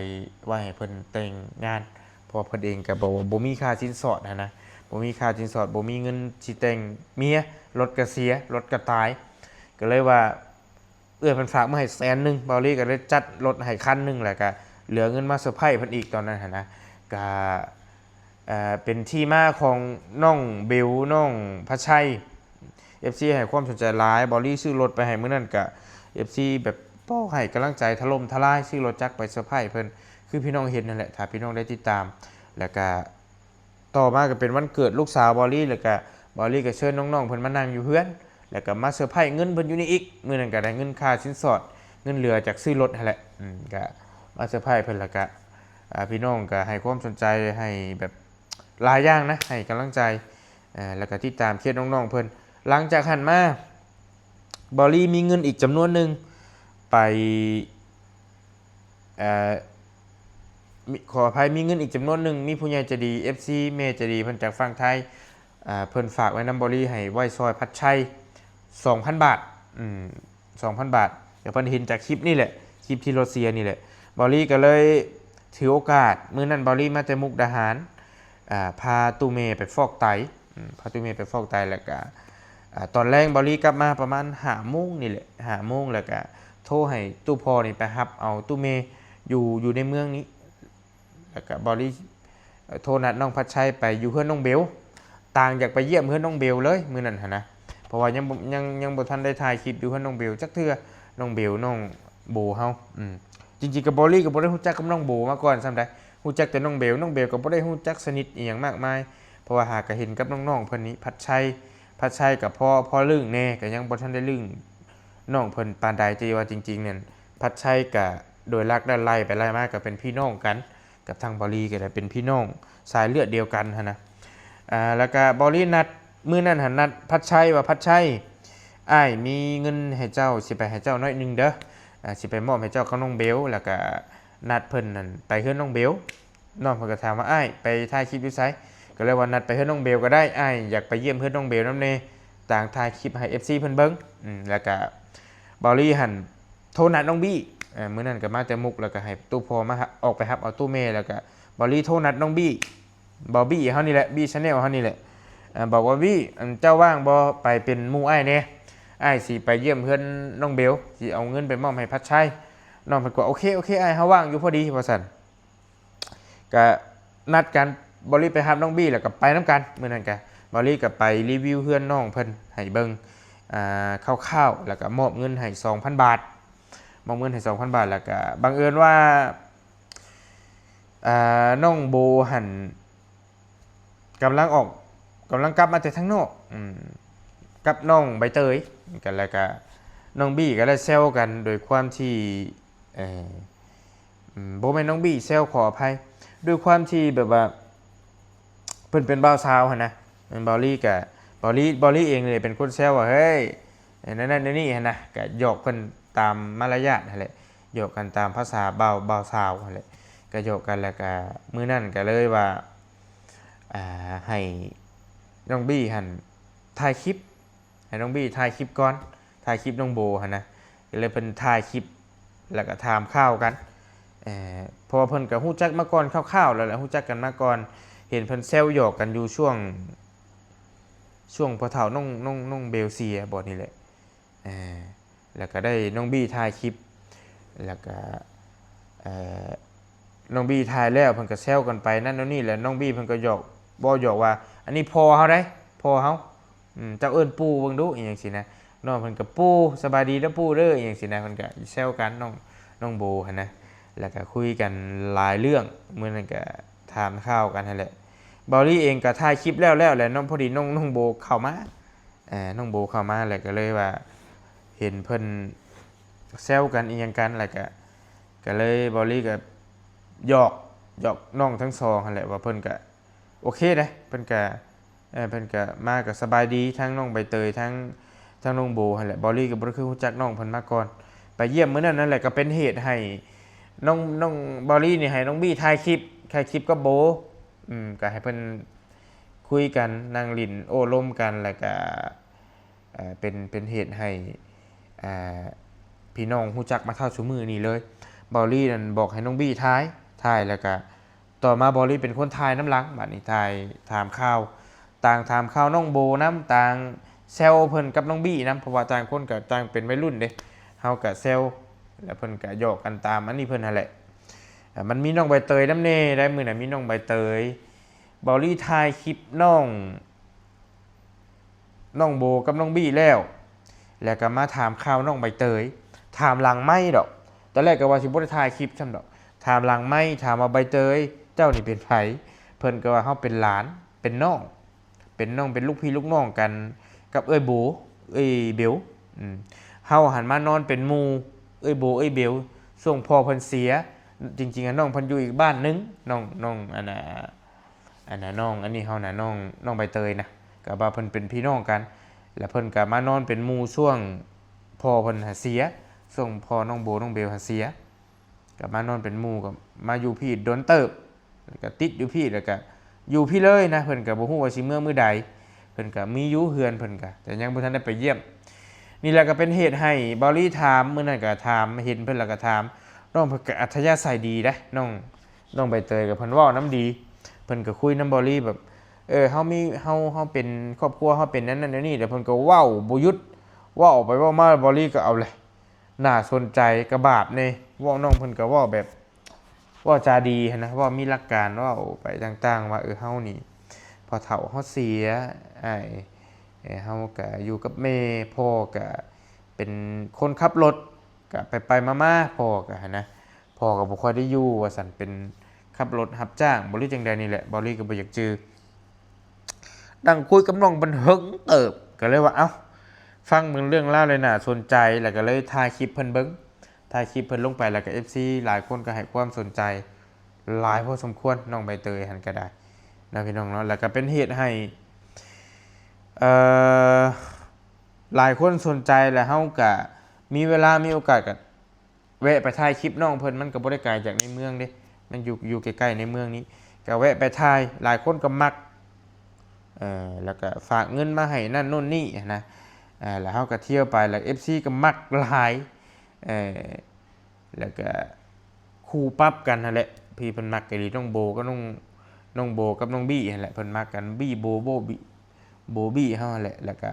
ໄວ້ໃຫ້ເພິ່ນແຕ່ງງານ ເພາະວ່າເພິ່ນເອງກະບໍ່ ບໍ່ມີຄ່າສິນສອດຫັ້ນນະ ບໍ່ມີຄ່າສິນສອດ ບໍ່ມີເງິນຊິແຕ່ງເມຍ ລົດກະເສຍ ລົດກະຕາຍ ກໍເລີຍວ່າ ເອື້ອຍເພິ່ນຝາກມາໃຫ້ແສນໜຶ່ງ ເບົາລີກໍເລີຍຈັດລົດໃຫ້ຄັນໜຶ່ງ ແລ້ວກະເຫຼືອເງິນມາເຊີໄພຣສ໌ເພິ່ນອີກຕອນນັ້ນຫັ້ນນະ. ກະ ເອີ ເປັນທີ່ມາຂອງນ້ອງເບວ ນ້ອງພັດໄຊ ເອັຟຊີໃຫ້ຄວາມສົນໃຈຫຼາຍ ເບົາລີຊື້ລົດໄປໃຫ້ມື້ນັ້ນກະ ເອັຟຊີແບບ ໂອ້ ໃຫ້ກຳລັງໃຈຖະຫຼົ່ມທະລາຍ ຊື້ລົດຈັກໄປເຊີໄພຣສ໌ເພິ່ນ ຄືພີ່ນ້ອງເຫັນນັ້ນແຫຼະ ຖ້າພີ່ນ້ອງໄດ້ຕິດຕາມ. ແລ້ວກະຕໍ່ມາກໍເປັນວັນເກີດລູກສາວເບົາລີ ແລ້ວກະເບົາລີກໍເຊີນນ້ອງໆເພິ່ນມານັ່ງຢູ່ເຮືອນ ແລ້ວກະມາເຊີໄພຣສ໌ເງິນເພິ່ນຢູ່ນີ້ອີກ ມື້ນັ້ນກະໄດ້ເງິນຄ່າສິນສອດ ເງິນເຫຼືອຈາກຊື້ລົດຫັ້ນແຫຼະ ອືມ ກະມາເຊີໄພຣສ໌ເພິ່ນ ແລ້ວກະ ອາ ພີ່ນ້ອງກໍໃຫ້ຄວາມສົນໃຈໃຫ້ແບບຫຼາຍຢ່າງນະ ໃຫ້ກຳລັງໃຈ ເອີ ແລ້ວກໍຕິດຕາມເຄສນ້ອງໆເພິ່ນ. ຫຼັງຈາກຫັ້ນມາ ເບົາລີມີເງິນອີກຈຳນວນໜຶ່ງໄປ ເອີ ມີ ຂໍອະໄພ ມີເງິນອີກຈຳນວນໜຶ່ງ ມີຜູ້ໃຫຍ່ໃຈດີ ເອັຟຊີ ແມ່ໃຈດີເພິ່ນຈາກຝັ່ງໄທ ເອີ ເພິ່ນຝາກໄວ້ນຳເບົາລີ ໃຫ້ໄວ້ຊ່ອຍພັດໄຊ ສອງພັນບາດ ອືມ ສອງພັນບາດ ກໍເພິ່ນເຫັນຈາກຄລິບນີ້ແຫຼະ ຄລິບທີ່ລົດເສຍນີ້ແຫຼະ ເບົາລີກໍເລີຍຖືໂອກາດ ມື້ນັ້ນເບົາລີມາແຕ່ມຸກດາຫານ ອ່າ ພາຕູ້ແມ່ໄປຟອກໄຕ ອືມ ພາຕູ້ແມ່ໄປຟອກໄຕ ແລ້ວກະ ອ່າ ຕອນແລງເບົາລີກັບມາປະມານຫ້າໂມງນີ້ແຫຼະ ຫ້າໂມງ ແລ້ວກະໂທໃຫ້ຕູ້ພໍ່ນີ້ໄປຮັບເອົາຕູ້ແມ່ຢູ່ ຢູ່ໃນເມືອງນີ້ ແລ້ວກະເບົາລີ ເອີ ໂທນັດນ້ອງພັດໄຊໄປຢູ່ເຮືອນນ້ອງເບວ ຕ່າງຢາກໄປຢ້ຽມເຮືອນນ້ອງເບວເລີຍມື້ນັ້ນຫັ້ນນະ ເພາະວ່າຍັງບໍ່ ຍັງ ຍັງບໍ່ທັນໄດ້ຖ່າຍຄລິບຢູ່ເຮືອນນ້ອງເບວຈັກເທື່ອ ນ້ອງເບວ ນ້ອງໂບເຮົາ ອືມ ຈິງໆກໍເບົາລີກໍບໍ່ໄດ້ຮູ້ຈັກກັບນ້ອງໂບມາກ່ອນຊ້ຳໃດ ຮູ້ຈັກແຕ່ນ້ອງເບວ ນ້ອງເບວກໍບໍ່ໄດ້ຮູ້ຈັກສະໜິດອີ່ຫຍັງມາກມາຍ ເພາະວ່າຫາກະເຫັນກັບນ້ອງໆເພິ່ນນີ້ ພັດໄຊ ພັດໄຊກໍພໍ ພໍລຶ້ງແດ່ ກໍຍັງບໍ່ທັນໄດ້ລຶ້ງນ້ອງເພິ່ນປານໃດ ແຕ່ວ່າຈິງໆນັ້ນ ພັດໄຊກໍໂດຍຫຼັກແລ້ວໄລ່ໄປໄລ່ມາກໍເປັນພີ່ນ້ອງກັນ ກັບທາງເບົາລີກໍໄດ້ເປັນພີ່ນ້ອງສາຍເລືອດດຽວກັນຫັ້ນນະ ອ່າ ແລ້ວກໍເບົາລີນັດ ມື້ນັ້ນຫັ້ນນັດພັດໄຊວ່າ ພັດໄຊ ອ້າຍມີເງິນໃຫ້ເຈົ້າ ຊິໄປໃຫ້ເຈົ້າໜ້ອຍໜຶ່ງເດີ ອ່າ ຊິໄປມອບໃຫ້ເຈົ້າກັບນ້ອງເບວ ແລ້ວກໍນັດເພິ່ນນັ້ນໄປເຮືອນນ້ອງເບວ ນ້ອງເພິ່ນກໍຖາມວ່າ ອ້າຍໄປຖ່າຍຄລິບຢູ່ໃສ ກໍເລີຍວ່ານັດໄປເຮືອນນ້ອງເບວກໍໄດ້ ອ້າຍຢາກໄປຢ້ຽມເຮືອນນ້ອງເບວນຳແດ່ ຕ່າງຖ່າຍຄລິບໃຫ້ເອັຟຊີເພິ່ນເບິ່ງ ອືມ ແລ້ວກໍເບົາລີຫັ້ນ ໂທນັດນ້ອງບີ້ ເອີ ມື້ນັ້ນກໍມາແຕ່ມຸກ ແລ້ວກໍໃຫ້ຕູ້ພໍ່ມາ ອອກໄປຮັບເອົາຕູ້ແມ່ ແລ້ວກໍເບົາລີໂທນັດນ້ອງບີ້ ເບົາບີ້ເຮົານີ້ແຫຼະ ບີ້ ແຊນແນວເຮົານີ້ແຫຼະ ເອີ ບອກວ່າ ບີ້ ອັນເຈົ້າວ່າງບໍ່ ໄປເປັນໝູ່ອ້າຍແດ່ ອ້າຍຊິໄປຢ້ຽມເຮືອນນ້ອງເບວ ຊິເອົາເງິນໄປມອບໃຫ້ພັດໄຊ ນ້ອງເພິ່ນກໍ ໂອເຄ ໂອເຄ ອ້າຍ ເຮົາວ່າງຢູ່ພໍດີ ວ່າຊັ້ນ ກະນັດກັນ ເບົາລີໄປຮັບນ້ອງບີ້ ແລ້ວກໍໄປນຳກັນ ມື້ນັ້ນກະເບົາລີກໍໄປຣີວິວເຮືອນນ້ອງເພິ່ນໃຫ້ເບິ່ງ ອ່າ ຄ່າວໆ ແລ້ວກໍມອບເງິນໃຫ້ສອງພັນບາດ ມອບເງິນໃຫ້ສອງພັນບາດ ແລ້ວກໍບັງເອີນວ່າ ອ່າ ນ້ອງໂບຫັ້ນ ກຳລັງອອກ ກຳລັງກັບມາແຕ່ທາງນອກ ອືມ ກັບນ້ອງໃບເຕີຍ ກັນ ແລ້ວກະນ້ອງບີ້ກໍໄດ້ແຊວກັນ ໂດຍຄວາມທີ່ ເອີ ອືມ ບໍ່ແມ່ນນ້ອງບີ້ແຊວ ຂໍອະໄພ ດ້ວຍຄວາມທີ່ແບບວ່າເພິ່ນເປັນບ່າວສາວຫັ້ນນະ ແມ່ນເບົາລີກະ ເບົາລີ ເບົາລີເອງນີ້ເປັນຄົນແຊວວ່າ ເຮີ້ຍ ແນວນັ້ນແນວນີ້ຫັ້ນນະ ກະຫຍອກເພິ່ນຕາມມາລະຍາດຫັ້ນແຫຼະ ຫຍອກກັນຕາມພາສາບ່າວ ບ່າວສາວຫັ້ນແຫຼະ ກະຫຍອກກັນ ແລ້ວກະມື້ນັ້ນກະເລີຍວ່າ ອ່າ ໃຫ້ນ້ອງບີ້ຫັ້ນຖ່າຍຄລິບ ໃຫ້ນ້ອງບີ້ຖ່າຍຄລິບກ່ອນ ຖ່າຍຄລິບນ້ອງໂບຫັ້ນນະ ກໍເລີຍເພິ່ນຖ່າຍຄລິບ ແລ້ວກໍຖາມຂ່າວກັນ ເອີ ເພາະວ່າເພິ່ນກໍຮູ້ຈັກມາກ່ອນຄ່າວໆແລ້ວແຫຼະ ຮູ້ຈັກກັນມາກ່ອນ ເຫັນເພິ່ນແຊວຫຍອກກັນຢູ່ຊ່ວງ ຊ່ວງພໍ່ເຖົ້ານ້ອງ ນ້ອງ ນ້ອງເບວເສຍບໍນີ້ແຫຼະ ເອີ ແລ້ວກໍໄດ້ນ້ອງບີ້ຖ່າຍຄລິບ ແລ້ວກໍ ເອີ ນ້ອງບີ້ຖ່າຍແລ້ວ ເພິ່ນກໍແຊວກັນໄປນັ້ນໂນ່ນນີ້ ແລ້ວນ້ອງບີ້ເພິ່ນກໍຫຍອກ ເວົ້າຫຍອກວ່າ ອັນນີ້ພໍ່ເຮົາເດ້ ພໍ່ເຮົາ ອືມ ເຈົ້າເອີ້ນປູ່ເບິ່ງດູ ອີ່ຫຍັງຊີ້ນະ ນ້ອງເພິ່ນກໍ ປູ່ ສະບາຍດີເດີປູ່ເດີ ອີ່ຫຍັງຊີ້ນະ ເພິ່ນກໍແຊວກັນ ນ້ອງ ນ້ອງໂບຫັ້ນນະ ແລ້ວກໍຄຸຍກັນຫຼາຍເລື່ອງ ມື້ນັ້ນກໍຖາມຂ່າວກັນຫັ້ນແຫຼະ ເບົາລີເອງກໍຖ່າຍຄລິບແລ້ວໆ ແລ້ວເນາະ ພໍດີນ້ອງ ນ້ອງໂບເຂົ້າມາ ເອີ ນ້ອງໂບເຂົ້າມາ ແລ້ວກໍເລີຍວ່າເຫັນເພິ່ນແຊວກັນອີ່ຫຍັງກັນ ແລ້ວກໍ ກໍເລີຍ ເບົາລີກໍຫຍອກ ຫຍອກນ້ອງທັງສອງຫັ້ນແຫຼະ ວ່າເພິ່ນກໍໂອເຄເດ້ ເພິ່ນກໍ ເອີ ເພິ່ນກໍມາກໍສະບາຍດີ ທັງນ້ອງໃບເຕີຍ ທັງ ທັງນ້ອງໂບຫັ້ນແຫຼະ. ເບົາລີກໍບໍ່ໄດ້ເຄີຍຮູ້ຈັກນ້ອງເພິ່ນມາກ່ອນ ໄປຢ້ຽມມື້ນັ້ນນັ້ນແຫຼະ ກໍເປັນເຫດໃຫ້ນ້ອງ ນ້ອງ ເບົາລີນີ້ໃຫ້ນ້ອງບີຖ່າຍຄລິບ ຖ່າຍຄລິບກັບໂບ ອືມ ກໍໃຫ້ເພິ່ນຄຸຍກັນ ນັ່ງຫຼິ້ນໂອ້ລົມກັນ ແລ້ວກໍ ເອີ ເປັນ ເປັນເຫດໃຫ້ ອ່າ ພີ່ນ້ອງຮູ້ຈັກມາເທົ່າຊຸມື້ນີ້ເລີຍ. ເບົາລີນັ້ນບອກໃຫ້ນ້ອງບີຖ່າຍ ຖ່າຍແລ້ວກໍ ຕໍ່ມາເບົາລີເປັນຄົນຖ່າຍນຳຫຼັງ ບາດນີ້ຖ່າຍຖາມຂ່າວ ຕ່າງຖາມຂ່າວນ້ອງໂບນຳ ຕ່າງແຊວເພິ່ນກັບນ້ອງບີນຳ ເພາະວ່າຕ່າງຄົນກໍຕ່າງເປັນໄວລຸ້ນເດ້ ເຮົາກໍແຊວ ແລ້ວເພິ່ນກໍຫຍອກກັນຕາມອັນນີ້ເພິ່ນຫັ້ນແຫຼະ. ເອີ ມັນມີນ້ອງໃບເຕີຍນຳແດ່ໄດ໋ ມື້ນັ້ນມີນ້ອງໃບເຕີຍ ເບົາລີຖ່າຍຄລິບນ້ອງ ນ້ອງໂບກັບນ້ອງບີແລ້ວ ແລ້ວກໍມາຖາມຂ່າວນ້ອງໃບເຕີຍ ຖາມຫຼັງໄມດອກ ຕອນແລກກໍວ່າຊິບໍ່ໄດ້ຖ່າຍຄລິບຊ້ຳດອກ ຖາມຫຼັງໄມ ຖາມວ່າ ໃບເຕີຍ ເຈົ້ານີ້ເປັນໃຜ? ເພິ່ນກໍວ່າ ເຮົາເປັນຫຼານ ເປັນນ້ອງ ເປັນນ້ອງ ເປັນລູກພີ່ລູກນ້ອງກັນກັບເອື້ອຍໂບ ເອື້ອຍເບວ ອືມ ເຮົາຫັ້ນມານອນເປັນໝູ່ເອື້ອຍໂບ ເອື້ອຍເບວ ຊ່ວງພໍ່ເພິ່ນເສຍ ຈິງໆ ນ້ອງເພິ່ນຢູ່ອີກບ້ານໜຶ່ງ ນ້ອງ ນ້ອງ ອັນນ່າ ອັນນ່າ ນ້ອງ ອັນນີ້ເຮົານະ ນ້ອງ ນ້ອງໃບເຕີຍນະ ກໍວ່າເພິ່ນເປັນພີ່ນ້ອງກັນ ແລ້ວເພິ່ນກໍມານອນເປັນໝູ່ຊ່ວງພໍ່ເພິ່ນຫາເສຍ ຊ່ວງພໍ່ນ້ອງໂບ ນ້ອງເບວຫາເສຍ ກໍມານອນເປັນໝູ່ ກໍມາຢູ່ພີ້ດົນເຕີບ ແລ້ວກໍຕິດຢູ່ພີ້ ແລ້ວກໍຢູ່ພີ້ເລີຍນະ ເພິ່ນກໍບໍ່ຮູ້ວ່າຊິເມືອມື້ໃດ ເພິ່ນກໍມີຢູ່ເຮືອນເພິ່ນກໍ ແຕ່ຍັງບໍ່ທັນໄດ້ໄປຢ້ຽມ. ນີ້ແຫຼະກໍເປັນເຫດໃຫ້ເບົາລີຖາມ ມື້ນັ້ນກໍຖາມ ເຫັນເພິ່ນແລ້ວກໍຖາມ ນ້ອງເພິ່ນກໍອັດທະຍາໄສດີເດ້ ນ້ອງ ນ້ອງໃບເຕີຍກໍເພິ່ນເວົ້ານຳດີ ເພິ່ນກໍຄຸຍນຳເບົາລີແບບ ເອີ ເຮົາມີ ເຮົາ ເຮົາເປັນຄອບຄົວ ເຮົາເປັນແນວນັ້ນແນວນີ້ ແລ້ວເພິ່ນກໍເວົ້າບໍ່ຢຸດ ເວົ້າໄປເວົ້າມາ ເບົາລີກໍເອົາແຫຼະ ໜ້າສົນໃຈ ກະບາບແດ່ ເວົ້າ ນ້ອງເພິ່ນກໍເວົ້າແບບ ເວົ້າຈາດີຫັ້ນນະ ເວົ້າມີຫຼັກການ ເວົ້າໄປຕ່າງໆ ວ່າ ເອີ ເຮົານີ້ ພໍ່ເຖົ້າເຮົາເສຍ ອ້າຍ ເອີ ເຮົາກະຢູ່ກັບແມ່ ພໍ່ກະເປັນຄົນຂັບລົດ ກະໄປໆມາໆ ພໍ່ກະຫັ້ນນະ ພໍ່ກໍບໍ່ຄ່ອຍໄດ້ຢູ່ວ່າຊັ້ນ ເປັນຂັບລົດຮັບຈ້າງບໍ ຫຼືຈັ່ງໃດນີ້ແຫຼະ ເບົາລີກໍບໍ່ຢາກຈື່. ນັ່ງຄຸຍກັບນ້ອງເພິ່ນເຫິງເຕີບ ກໍເລີຍວ່າ ເອົ້າ ຟັງເບິ່ງເລື່ອງລາວແລ້ວໜ້າສົນໃຈ ແລ້ວກໍເລີຍຖ່າຍຄລິບເພິ່ນເບິ່ງ ຖ່າຍຄລິບເພິ່ນລົງໄປ ແລ້ວກໍເອັຟຊີຫຼາຍຄົນກໍໃຫ້ຄວາມສົນໃຈຫຼາຍພໍສົມຄວນ ນ້ອງໃບເຕີຍຫັ້ນກໍໄດ້ເນາະ ພີ່ນ້ອງເນາະ ແລ້ວກໍເປັນເຫດໃຫ້ ເອີ ຫຼາຍຄົນສົນໃຈ ແລ້ວເຮົາກໍມີເວລາມີໂອກາດກໍ ແວະໄປຖ່າຍຄລິບນ້ອງເພິ່ນ ມັນກໍບໍ່ໄດ້ໄກຈາກໃນເມືອງເດ້ ມັນຢູ່ ຢູ່ໃກ້ໆໃນເມືອງນີ້ ກໍແວະໄປຖ່າຍ ຫຼາຍຄົນກໍມັກ ເອີ ແລ້ວກໍຝາກເງິນມາໃຫ້ນັ້ນໂນ່ນນີ້ຫັ້ນນະ ເອີ ແລ້ວເຮົາກໍທ່ຽວໄປ ແລ້ວເອັຟຊີກໍມັກຫຼາຍ ເອີ ແລ້ວກໍຄູ່ປັບກັນຫັ້ນແຫຼະ ທີ່ເພິ່ນມັກອີ່ຫຼີ ນ້ອງໂບກັບນ້ອງ ນ້ອງໂບກັບນ້ອງບີຫັ້ນແຫຼະ ເພິ່ນມັກກັນ ບີໂບ ໂບບີ ໂບບີເຮົາຫັ້ນແຫຼະ ແລ້ວກະ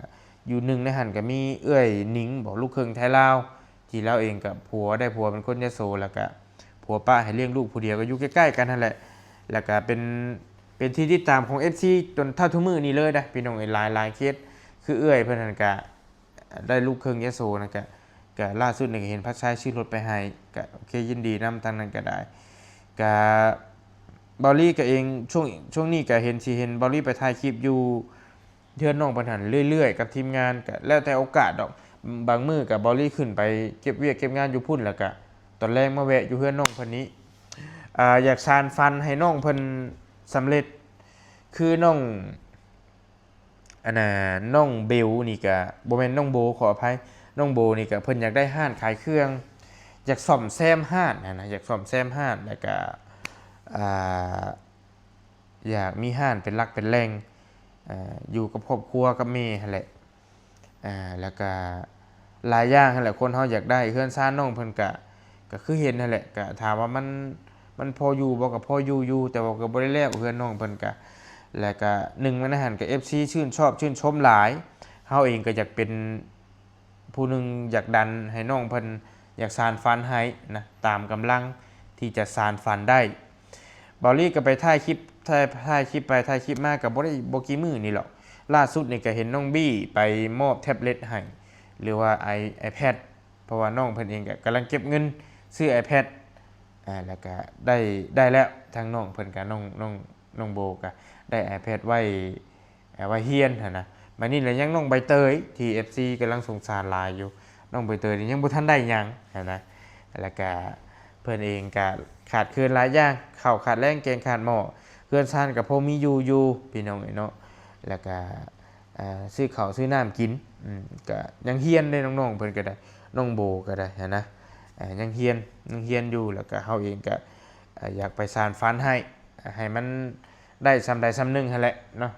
ຢູ່ໜຶ່ງໃນຫັ້ນກະມີເອື້ອຍໜິງບໍ ລູກເຄິ່ງໄທລາວ ທີ່ລາວເອງກະຜົວ ໄດ້ຜົວເປັນຄົນຍະໂສ ແລ້ວກະຜົວປະໃຫ້ລ້ຽງລູກຜູ້ດຽວ ກໍຢູ່ໃກ້ໆກັນຫັ້ນແຫຼະ ແລ້ວກະເປັນ ເປັນທີ່ຕິດຕາມຂອງເອັຟຊີຈົນເທົ່າທຸກມື້ນີ້ເລີຍນະ ພີ່ນ້ອງເອີຍ ຫຼາຍໆເຄສ ຄືເອື້ອຍເພິ່ນຫັ້ນກະ ໄດ້ລູກເຄິ່ງຍະໂສນະ ກະ ກະລ່າສຸດນີ້ກະເຫັນພັດຊາຍຊື້ລົດໄປໃຫ້ ກະໂອເຄ ຍິນດີນຳທາງນັ້ນກະໄດ້ ກະ ເບົາລີກະເອງ ຊ່ວງ ຊ່ວງນີ້ກະເຫັນ ຊິເຫັນເບົາລີໄປຖ່າຍຄລິບຢູ່ເຮືອນນ້ອງເພິ່ນຫັ້ນເລື້ອຍໆກັບທີມງານ ກະແລ້ວແຕ່ໂອກາດດອກ ບາງມື້ກະເບົາລີຂຶ້ນໄປເກັບວຽກເກັບງານຢູ່ພຸ້ນ ແລ້ວກະຕອນແລງມາແວະຢູ່ເຮືອນນ້ອງເພິ່ນນີ້ ອາ ຢາກສານຝັນໃຫ້ນ້ອງເພິ່ນສຳເລັດ ຄືນ້ອງ ອັນນ່າ ນ້ອງເບວນີ້ກະ ບໍ່ແມ່ນນ້ອງໂບ ຂໍອະໄພ ນ້ອງໂບນີ້ກະເພິ່ນຢາກໄດ້ຮ້ານຂາຍເຄື່ອງ ຢາກສ້ອມແຊມຮ້ານຫັ້ນນະ ຢາກສ້ອມແຊມຮ້ານ ແລ້ວກະ ອ່າ ຢາກມີຮ້ານເປັນຫຼັກເປັນແຫຼ່ງ ເອີ ຢູ່ກັບຄອບຄົວກັບແມ່ຫັ້ນແຫຼະ ອ່າ ແລ້ວກະຫຼາຍຢ່າງຫັ້ນແຫຼະ ຄົນເຮົາຢາກໄດ້ ເຮືອນຊານນ້ອງເພິ່ນກະ ກະຄືເຫັນຫັ້ນແຫຼະ ກະຖາມວ່າມັນ ມັນພໍຢູ່ບໍ່ ກະພໍຢູ່ຢູ່ ແຕ່ວ່າກະບໍ່ໄດ້ແລ້ວ ເຮືອນນ້ອງເພິ່ນກະ ແລ້ວກະໜຶ່ງໃນຫັ້ນກະເອັຟຊີຊື່ນຊອບຊື່ນຊົມຫຼາຍ ເຮົາເອງກະຢາກເປັນຜູ້ໜຶ່ງ ຢາກດັນໃຫ້ນ້ອງເພິ່ນ ຢາກສານຝັນໃຫ້ນະ ຕາມກຳລັງທີ່ຈະສານຝັນໄດ້ ເບົາລີກະໄປຖ່າຍຄລິບ ຖ່າຍ ຖ່າຍຄລິບໄປຖ່າຍຄລິບມາ ກະບໍ່ໄດ້ ບໍ່ກີ່ມື້ນີ້ຫຼອກ ລ່າສຸດນີ້ກະເຫັນນ້ອງບີໄປມອບແທັບເລັດໃຫ້ ຫຼືວ່າໄອ ໄອແພັດ ເພາະວ່ານ້ອງເພິ່ນເອງກະກຳລັງເກັບເງິນຊື້ໄອແພັດ ອາ ແລ້ວກະໄດ້ ໄດ້ແລ້ວ ທາງນ້ອງເພິ່ນກະ ນ້ອງ ນ້ອງ ນ້ອງໂບກະ ໄດ້ iPad ໄວ້ ເອົາໄວ້ຮຽນຫັ້ນນະ. ບາດນີ້ລະຍັງນ້ອງໃບເຕີຍ ທີ່ ເອັຟຊີ ກຳລັງສົງສານຫຼາຍຢູ່. ນ້ອງໃບເຕີຍນີ້ຍັງບໍ່ທັນໄດ້ຫຍັງຫັ້ນນະ ແລ້ວກະເພິ່ນເອງກະຂາດເຂີນຫຼາຍຢ່າງ ເຂົ້າຂາດແລງ ແກງຂາດໝໍ້ ເຮືອນຊານກະພໍມີຢູ່ຢູ່ ພີ່ນ້ອງເອີຍເນາະ. ແລ້ວກະ ອ່າ ຊື້ເຂົ້າຊື້ນ້ຳກິນ ອືມ ກະຍັງຮຽນເດ້ ນ້ອງໆເພິ່ນກະໄດ້ ນ້ອງໂບກະໄດ້ຫັ້ນນະ ອ່າ ຍັງຮຽນ ຍັງຮຽນຢູ່. ແລ້ວກະເຮົາເອງກະ ອ່າ ຢາກໄປສານຝັນໃຫ້ ໃຫ້ມັນໄດ້ສ່ຳໃດສ່ຳໜຶ່ງຫັ້ນແຫຼະເນາະ.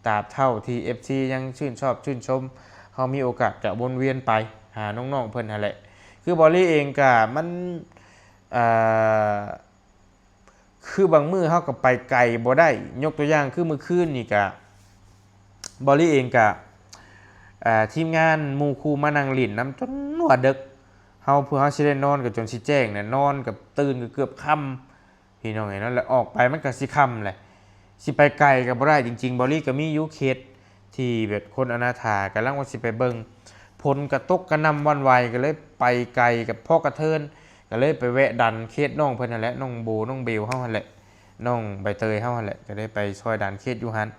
ຕາບເທົ່າທີ່ ເອັຟຊີ ຍັງຊື່ນຊອບຊື່ນຊົມ ເຮົາມີໂອກາດກະວົນວຽນໄປຫານ້ອງໆເພິ່ນຫັ້ນແຫຼະ. ຄືບອລລີເອງກະມັນ ເອີ ຄືບາງມື້ເຮົາກໍໄປໄກບໍ່ໄດ້ ຍົກຕົວຢ່າງຄືມື້ຄືນນີ້ກະ ບອລລີເອງກະ ເອີ ທີມງານໝູ່ຄູ່ມານັ່ງຫຼິ້ນນຳຈົນວ່າເດິກ ເຮົາ ພວກເຮົາຊິໄດ້ນອນກໍຈົນຊິແຈ້ງນະ ນອນກໍຕື່ນກໍເກືອບຄ່ຳ ພີ່ນ້ອງເອີຍເນາະ. ແລ້ວອອກໄປມັນກໍຊິຄ່ຳແຫຼະ ຊິໄປໄກກໍບໍ່ໄດ້. ຈິງໆ ບອລລີກໍມີຢູ່ເຂດ ທີ່ແບບຄົນອະນາຖາ ກຳລັງວ່າຊິໄປເບິ່ງ ຝົນກໍຕົກກະໜ່ຳຫວັ່ນໄຫວ ກໍເລີຍໄປໄກກັບພໍກະເທີນ ກໍເລີຍໄປແວະດັນເຄສນ້ອງເພິ່ນຫັ້ນແຫຼະ ນ້ອງໂບ ນ້ອງເບວເຮົາຫັ້ນແຫຼະ ນ້ອງໃບເຕີຍເຮົາຫັ້ນແຫຼະ ກໍໄດ້ໄປຊ່ອຍດັນເຄສຢູ່ຫັ້ນ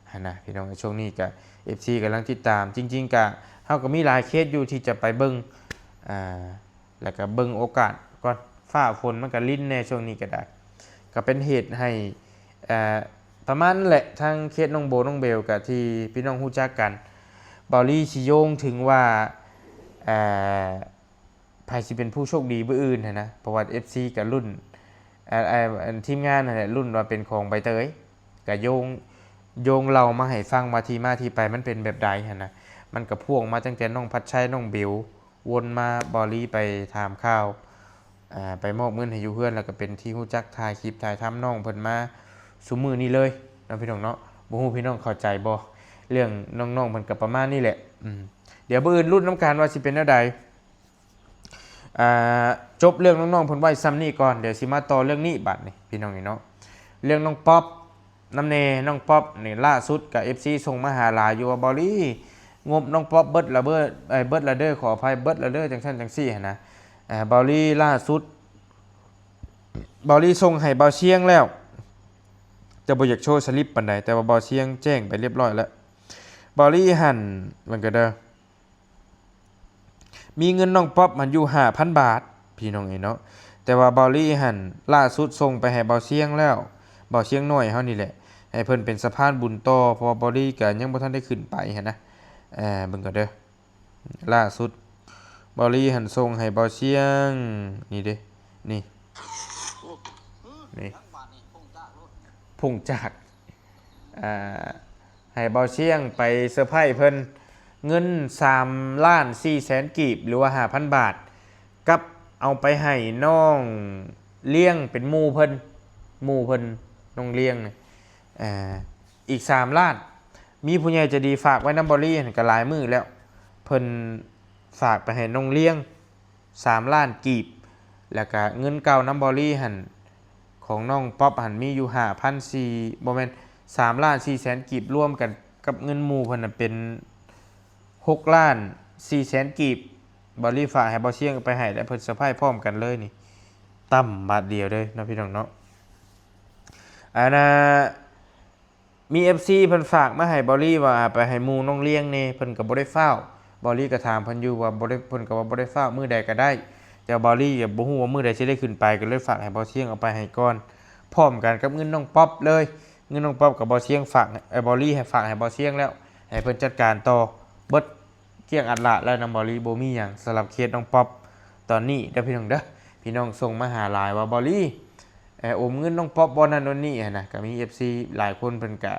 ຫັ້ນນະ ພີ່ນ້ອງ. ຊ່ວງນີ້ກະ ເອັຟຊີ ກຳລັງຕິດຕາມ ຈິງໆ ກະເຮົາກໍມີຫຼາຍເຄສຢູ່ທີ່ຈະໄປເບິ່ງ ອ່າ ແລ້ວກໍເບິ່ງໂອກາດກ່ອນ ຟ້າຝົນມັນກໍລິນແດ່ຊ່ວງນີ້ກໍໄດ້ ກໍເປັນເຫດໃຫ້ ເອີ ປະມານນັ້ນແຫຼະ ທາງເຄສນ້ອງໂບ ນ້ອງເບວ ກໍທີ່ພີ່ນ້ອງຮູ້ຈັກກັນ. ບອລລີຊິໂຍງເຖິງວ່າ ເອີ ໃຜຊິເປັນຜູ້ໂຊກດີມື້ອື່ນຫັ້ນນະ ເພາະວ່າ ເອັຟຊີ ກໍລຸ້ນ ເອີ ເອີ ທີມງານຫັ້ນແຫຼະລຸ້ນວ່າເປັນຂອງໃບເຕີຍ ກໍໂຍງ ໂຍງເລົ່າມາໃຫ້ຟັງວ່າທີ່ມາທີ່ໄປມັນເປັນແບບໃດຫັ້ນນະ. ມັນກໍພ່ວງມາຕັ້ງແຕ່ນ້ອງພັດໄຊ ນ້ອງເບວ ວົນມາ ບອລລີໄປຖາມຂ່າວ ອ່າ ໄປມອບເງິນໃຫ້ຢູ່ເຮືອນ ແລ້ວກໍເປັນທີ່ຮູ້ຈັກ ຖ່າຍຄລິບຖ່າຍທຳນ້ອງເພິ່ນມາຊຸມມື້ນີ້ເລີຍເນາະ ພີ່ນ້ອງເນາະ. ບໍ່ຮູ້ພີ່ນ້ອງເຂົ້າໃຈບໍ່ ເລື່ອງນ້ອງໆເພິ່ນກໍປະມານນີ້ແຫຼະ. ອືມ ດຽວມື້ອື່ນລຸ້ນນຳກັນວ່າຊິເປັນແນວໃດ. ອ່າ ຈົບເລື່ອງນ້ອງໆເພິ່ນໄວ້ສ່ຳນີ້ກ່ອນ ດຽວຊິມາຕໍ່ເລື່ອງນີ້ບາດນີ້ ພີ່ນ້ອງເອີຍເນາະ. ເລື່ອງນ້ອງປັອບ ນຳແດ່ ນ້ອງປັອບນີ້ ລ່າສຸດກະ ເອັຟຊີ ສົ່ງມາຫາຫຼາຍຢູ່ວ່າ ບອລລີ ງົບນ້ອງປັອບເບິດລະເບີດ ເອີ ເບິດລະເດີ ຂໍອະໄພ ເບິດລະເດີ ຈັ່ງຊັ້ນຈັ່ງຊີ້ຫັ້ນນະ. ເອີ ບອລລີ ລ່າສຸດ ບອລລີ ສົ່ງໃຫ້ບ່າວຊຽງແລ້ວ ແຕ່ບໍ່ຢາກໂຊສະລິບປານໃດ ແຕ່ວ່າບ່າວຊຽງແຈ້ງໄປລຽບລ້ອຍແລ້ວ. ບອລລີ ຫັ້ນ ເບິ່ງກັນເດີ ມີເງິນນ້ອງປັອບຫັ້ນຢູ່ຫ້າພັນບາດ ພີ່ນ້ອງເອີຍເນາະ. ແຕ່ວ່າບອລລີຫັ້ນ ລ່າສຸດສົ່ງໄປໃຫ້ບ່າວຊຽງແລ້ວ ບ່າວຊຽງນ້ອຍເຮົານີ້ແຫຼະ ໃຫ້ເພິ່ນເປັນສະພານບຸນຕໍ່ ເພາະວ່າບອລລີກໍຍັງບໍ່ທັນໄດ້ຂຶ້ນໄປຫັ້ນນະ. ເບິ່ງກ່ອນເດີ ລ່າສຸດ ບອລລີຫັ້ນສົ່ງໃຫ້ບ່າວຊຽງ ນີ້ເດ້ ນີ້ ນີ້ ພົງຈາກ ອ່າ ໃຫ້ບ່າວຊຽງໄປເຊີໄພເພິ່ນ ເງິນສາມລ້ານສີ່ແສນກີບ ຫຼືວ່າຫ້າພັນບາດ ກັບເອົາໄປໃຫ້ນ້ອງລ້ຽງ ເປັນໝູ່ເພິ່ນ ໝູ່ເພິ່ນ ນ້ອງລ້ຽງນີ້ ເອີ ອີກສາມລ້ານ. ມີຜູ້ໃຫຍ່ໃຈດີຝາກໄວ້ນຳບອລລີຫັ້ນກໍຫຼາຍມື້ແລ້ວ ເພິ່ນຝາກໄປໃຫ້ນ້ອງລ້ຽງ ສາມລ້ານກີບ ແລ້ວກະເງິນເກົ່ານຳບອລລີຫັ້ນ ຂອງນ້ອງປັອບຫັ້ນມີຢູ່ຫ້າພັນສີ່ ບໍ່ແມ່ນ ສາມລ້ານສີ່ແສນກີບ ລວມກັນກັບເງິນໝູ່ເພິ່ນນະເປັນຫົກລ້ານສີ່ແສນກີບ. ບອລລີຝາກໃຫ້ບ່າວຊຽງເອົາໄປໃຫ້ ແລະ ເພິ່ນເຊີໄພພ້ອມກັນເລີຍນີ້ ຕຳບາດດຽວເລີຍເນາະ ພີ່ນ້ອງເນາະ. ອັນນ່າ ມີເອັຟຊີເພິ່ນຝາກມາໃຫ້ບອລລີວ່າ ໄປໃຫ້ໝູ່ນ້ອງລ້ຽງແດ່ ເພິ່ນກໍບໍ່ໄດ້ຟ້າວ ບອລລີກໍຖາມເພິ່ນຢູ່ວ່າບໍ່ໄດ້ ເພິ່ນກໍວ່າບໍ່ໄດ້ຟ້າວ ມື້ໃດກໍໄດ້ ແຕ່ວ່າບອລລີກໍບໍ່ຮູ້ວ່າມື້ໃດຊິໄດ້ຂຶ້ນໄປ ກໍເລີຍຝາກໃຫ້ບ່າວຊຽງເອົາໄປໃຫ້ກ່ອນ ພ້ອມກັນກັບເງິນນ້ອງປັອບເລີຍ. ເງິນນ້ອງປັອບກັບບ່າວຊຽງຝາກ ເອີ ບອລລີໃຫ້ຝາກໃຫ້ບ່າວຊຽງແລ້ວ ໃຫ້ເພິ່ນຈັດການຕໍ່ ເບິດ ກ້ຽງອັດຫຼະແລ້ວນຳບອລລີ ບໍ່ມີຫຍັງ. ສຳລັບເຄສນ້ອງປັອບຕອນນີ້ເດີພີ່ນ້ອງເດີ ພີ່ນ້ອງສົ່ງມາຫາຫຼາຍວ່າ ບອລລີ ເອີ ໂອມເງິນນ້ອງປັອບບໍ່ ນັ້ນໂນ່ນນີ້ຫັ້ນນະ ກໍມີເອັຟຊີຫຼາຍຄົນເພິ່ນກະ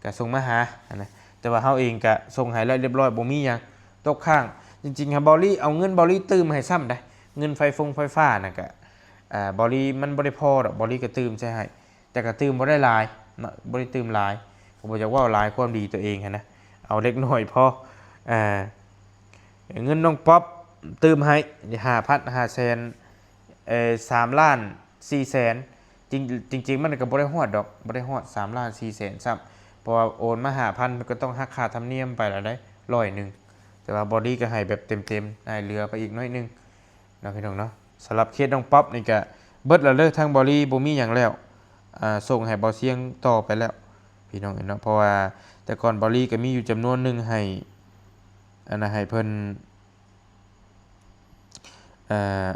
ກະສົ່ງມາຫາຫັ້ນນະ ແຕ່ວ່າເຮົາເອງກະສົ່ງໃຫ້ແລ້ວລຽບລ້ອຍ ບໍ່ມີຫຍັງຕົກຄ້າງ. ຈິງໆຫາ ບອລລີເອົາເງິນບອລລີຕື່ມໃຫ້ຊ້ຳໃດ ເງິນໄຟຟົງໄຟຟ້ານະ ກະ ອ່າ ບອລລີມັນບໍ່ໄດ້ພໍດອກ ບອລລີກະຕື່ມໃສ່ໃຫ້ ແຕ່ກະຕື່ມບໍ່ໄດ້ຫຼາຍເນາະ ບໍ່ໄດ້ຕື່ມຫຼາຍ ກໍບໍ່ຢາກເວົ້າຫຼາຍຄວາມດີຕົວເອງຫັ້ນນະ ເອົາເລັກນ້ອຍພໍ. ເງິນນ້ອງປັອບຕື່ມໃຫ້ຫ້າພັນ ຫ້າແສນ ເອີ ສາມລ້ານສີ່ແສນ ຈິງ ຈິງໆມັນກໍບໍ່ໄດ້ຮອດດອກ ບໍ່ໄດ້ຮອດສາມລ້ານສີ່ແສນຊ້ຳ ເພາະວ່າໂອນມາຫ້າພັນ ມັນກໍຕ້ອງຫັກຄ່າທຳນຽມໄປແລ້ວໄດ໋ ຮ້ອຍໜຶ່ງ ແຕ່ວ່າບອລລີກໍໃຫ້ແບບເຕັມໆ ໃຫ້ເຫຼືອໄປອີກໜ້ອຍໜຶ່ງເນາະ ພີ່ນ້ອງເນາະ. ສຳລັບເຄສນ້ອງປັອບນີ້ກໍເບິດແລ້ວເດີ ທາງບອລລີບໍ່ມີຫຍັງແລ້ວ ອ່າ ສົ່ງໃຫ້ບ່າວຊຽງຕໍ່ໄປແລ້ວ ພີ່ນ້ອງເອີຍເນາະ. ເພາະວ່າແຕ່ກ່ອນເບົາລີກໍມີຢູ່ຈຳນວນໜຶ່ງໃຫ້ ອັນນ່າ ໃຫ້ເພິ່ນ ເອີ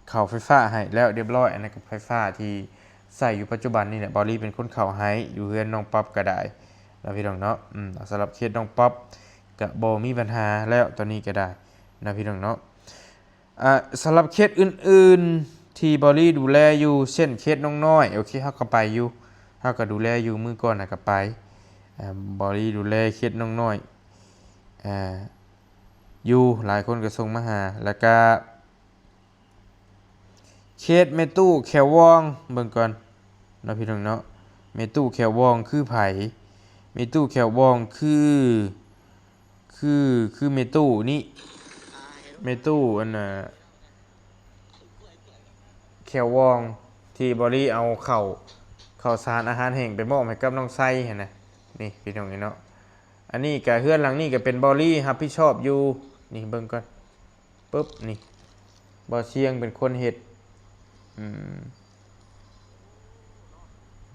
ເຂົ້າໄຟຟ້າໃຫ້ແລ້ວຮຽບຮ້ອຍ. ອັນນັ້ນກໍໄຟຟ້າທີ່ໃຊ້ຢູ່ປັດຈຸບັນນີ້ແຫຼະ ເບົາລີເປັນຄົນເຂົ້າໃຫ້ ຢູ່ເຮືອນນ້ອງປັອບກໍໄດ້ເນາະ ພີ່ນ້ອງເນາະ. ອືມ ສຳລັບເຂດນ້ອງປັອບກໍບໍ່ມີບັນຫາແລ້ວ ຕອນນີ້ກໍໄດ້ເນາະ ພີ່ນ້ອງເນາະ. ອ່າ ສຳລັບເຂດອື່ນໆທີ່ເບົາລີດູແລຢູ່ ເຊັ່ນເຂດນ້ອງນ້ອຍ ໂອເຄ ເຮົາກໍໄປຢູ່ ເຮົາກໍດູແລຢູ່ ມື້ກ່ອນນະກໍໄປ. ອ່າ ເບົາລີດູແລເຂດນ້ອງນ້ອຍ ອ່າ ຢູ່ ຫຼາຍຄົນກໍສົ່ງມາຫາ ແລ້ວກະເຂດແມ່ຕູ້ແຂ້ວວອງ ເບິ່ງກ່ອນເນາະ ພີ່ນ້ອງເນາະ. ແມ່ຕູ້ແຂ້ວວອງຄືໃຜ? ແມ່ຕູ້ແຂ້ວວອງຄື ຄື ຄືແມ່ຕູ້ນີ້ ແມ່ຕູ້ ອັນນ່າ ແຂ້ວວອງ ທີ່ເບົາລີເອົາເຂົ້າ ເຂົ້າສານອາຫານແຫ້ງໄປມອບໃຫ້ກັບນ້ອງໄຊຫັ້ນນະ. ນີ້ ພີ່ນ້ອງເອີຍເນາະ ອັນນີ້ກະ ເຮືອນຫຼັງນີ້ກະເປັນເບົາລີຮັບຜິດຊອບຢູ່. ນີ້ເບິ່ງກ່ອນ ປຶບ ນີ້ ບ່າວຊຽງເປັນຄົນເຮັດ. ອືມ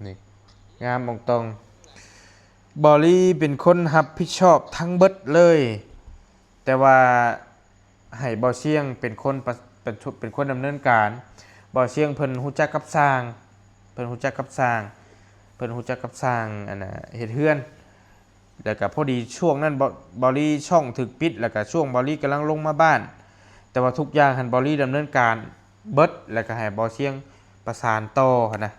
ນີ້ ງາມອອງຕອງ. ເບົາລີເປັນຄົນຮັບຜິດຊອບທັງເບິດເລີຍ ແຕ່ວ່າໃຫ້ບ່າວຊຽງເປັນຄົນປະ ເປັນ ເປັນຄົນດຳເນີນການ. ບ່າວຊຽງເພິ່ນຮູ້ຈັກກັບຊ່າງ ເພິ່ນຮູ້ຈັກກັບຊ່າງ ເພິ່ນຮູ້ຈັກກັບຊ່າງ ອັນນ່າ ເຮັດເຮືອນ. ແລ້ວກະພໍດີຊ່ວງນັ້ນ ເບົາ ເບົາລີຊ່ອງຖືກປິດ ແລ້ວກະຊ່ວງເບົາລີກຳລັງລົງມາບ້ານ ແຕ່ວ່າທຸກຢ່າງຫັ້ນເບົາລີດຳເນີນການເບິດ ແລ້ວກະໃຫ້ບ່າວຊຽງປະສານຕໍ່ຫັ້ນນະ.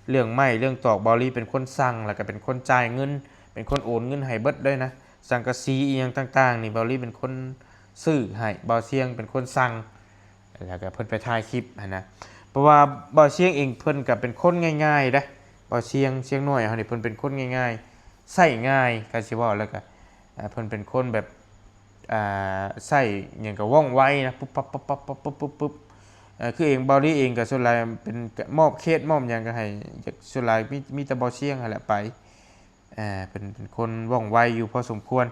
ເລື່ອງໄມ້ເລື່ອງຕອກ ເບົາລີເປັນຄົນສັ່ງ ແລ້ວກະເປັນຄົນຈ່າຍເງິນ ເປັນຄົນໂອນເງິນໃຫ້ເບິດເລີຍນະ. ສັງກະສີອີ່ຫຍັງຕ່າງໆນີ້ ເບົາລີເປັນຄົນຊື້ໃຫ້ ບ່າວຊຽງເປັນຄົນສັ່ງ ແລ້ວກໍເພິ່ນໄປຖ່າຍຄລິບຫັ້ນນະ. ເພາະວ່າບ່າວຊຽງເອງເພິ່ນກໍເປັນຄົນງ່າຍໆເດ້ ບ່າວຊຽງ ຊຽງນ້ອຍເຮົານີ້ເພິ່ນເປັນຄົນງ່າຍໆ ໃຊ້ງ່າຍ ຄັນຊິເວົ້າແລ້ວກໍ ເພິ່ນເປັນຄົນແບບ ອ່າ ໃຊ້ຫຍັງກໍວ່ອງໄວນະ ປຸບປັບ ປຸບປັບ ປຸບປຶບ ເອີ ຄືເອງ ເບົາລີເອງກໍສ່ວນຫຼາຍເປັນ ມອບເຄສມອບຫຍັງກໍໃຫ້ ສ່ວນຫຼາຍມີ ມີແຕ່ບ່າວຊຽງຫັ້ນແຫຼະໄປ. ເອີ ເພິ່ນເປັນຄົນວ່ອງໄວຢູ່ພໍສົມຄວນ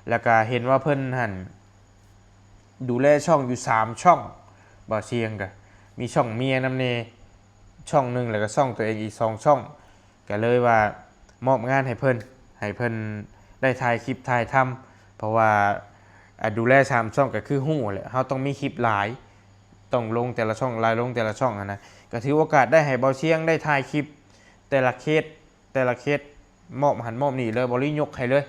ແລ້ວກະເຫັນວ່າເພິ່ນຫັ້ນດູແລຊ່ອງຢູ່ສາມຊ່ອງ ບ່າວຊຽງກະມີຊ່ອງເມຍນຳແດ່ຊ່ອງໜຶ່ງ ແລ້ວກະຊ່ອງຕົວເອງອີກສອງຊ່ອງ ກະເລີຍວ່າມອບງານໃຫ້ເພິ່ນ ໃຫ້ເພິ່ນໄດ້ຖ່າຍຄລິບຖ່າຍທຳ ເພາະວ່າ ອ່າ ດູແລສາມຊ່ອງກະຄືຮູ້ແຫຼະ ເຮົາຕ້ອງມີຄລິບຫຼາຍ ຕ້ອງລົງແຕ່ລະຊ່ອງ ລາຍລົງແຕ່ລະຊ່ອງຫັ້ນນະ ກະຖືໂອກາດໄດ້ໃຫ້ບ່າວຊຽງໄດ້ຖ່າຍຄລິບແຕ່ລະເຄສ ແຕ່ລະເຄສ ມອບຫັ້ນມອບນີ້ເລີຍ ເບົາລີຍົກໃຫ້ເລີຍ.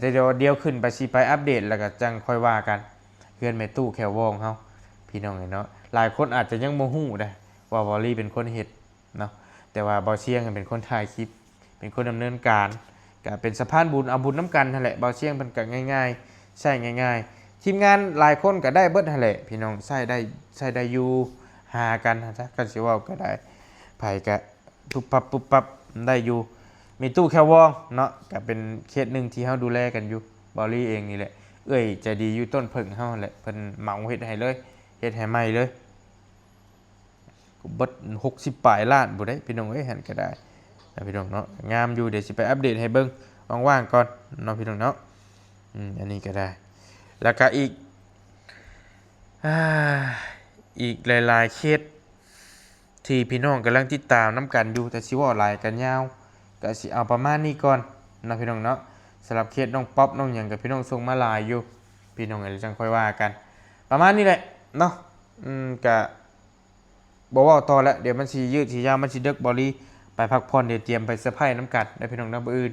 ແຕ່ດຽວ ດຽວຂຶ້ນໄປ ຊິໄປອັບເດດ ແລ້ວກະຈັ່ງຄ່ອຍວ່າກັນ ເຮືອນແມ່ຕູ້ແຂ້ວວອງເຮົາ ພີ່ນ້ອງເອີຍເນາະ. ຫຼາຍຄົນອາດຈະຍັງບໍ່ຮູ້ເດ້ວ່າເບົາລີເປັນຄົນເຮັດເນາະ ແຕ່ວ່າບ່າວຊຽງເປັນຄົນຖ່າຍຄລິບ ເປັນຄົນດຳເນີນການ ກະເປັນສະພານບຸນ ເອົາບຸນນຳກັນຫັ້ນແຫຼະ. ບ່າວຊຽງເພິ່ນກະງ່າຍໆ ໃຊ້ງ່າຍໆ ທີມງານຫຼາຍຄົນກະໄດ້ເບິດຫັ້ນແຫຼະ ພີ່ນ້ອງ ໃຊ້ໄດ້ ໃຊ້ໄດ້ຢູ່ ຫາກັນຫັ້ນຊະ ຄັນຊິເວົ້າກະໄດ້ ໃຜກະ ປຸບປັບ ປຸບປັບ ໄດ້ຢູ່. ແມ່ຕູ້ແຂ້ວວອງເນາະ ກະເປັນເຄສໜຶ່ງທີ່ເຮົາດູແລກັນຢູ່ ເບົາລີເອງນີ້ແຫຼະ ເອື້ອຍໃຈດີຢູ່ຕົ້ນເຜິ້ງເຮົາຫັ້ນແຫຼະ ເພິ່ນເໝົາເຮັດໃຫ້ເລີຍ ເຮັດໃຫ້ໃໝ່ເລີຍ ເບິດຫົກສິບປາຍລ້ານພຸ້ນເດ້ ພີ່ນ້ອງເອີຍ. ຫັ້ນກະໄດ້ນະ ພີ່ນ້ອງເນາະ ງາມຢູ່ ດຽວຊິໄປອັບເດດໃຫ້ເບິ່ງວ່າງໆກ່ອນເນາະ ພີ່ນ້ອງເນາະ. ອືມ ອັນນີ້ກະໄດ້ ແລ້ວກະອີກ ອ່າ ອີກຫຼາຍໆເຄສ ທີ່ພີ່ນ້ອງກຳລັງຕິດຕາມນຳກັນຢູ່ ແຕ່ຊິເວົ້າຫຼາຍກໍຍາວ ກໍຊິເອົາປະມານນີ້ກ່ອນເນາະ ພີ່ນ້ອງເນາະ. ສຳລັບເຄສນ້ອງປັອບນ້ອງຫຍັງກໍພີ່ນ້ອງສົ່ງມາຫຼາຍຢູ່ ພີ່ນ້ອງເອີຍ ຈັ່ງຄ່ອຍວ່າກັນ ປະມານນີ້ແຫຼະເນາະ. ອືມ ກະບໍ່ເວົ້າຕໍ່ແລ້ວ ດຽວມັນຊິຍືດຊິຍາວ ມັນຊິເດິກ. ເບົາລີໄປພັກຜ່ອນ ດຽວຕຽມໄປເຊີໄພນຳກັນເດີ ພີ່ນ້ອງເດີ. ມື້ອື່ນ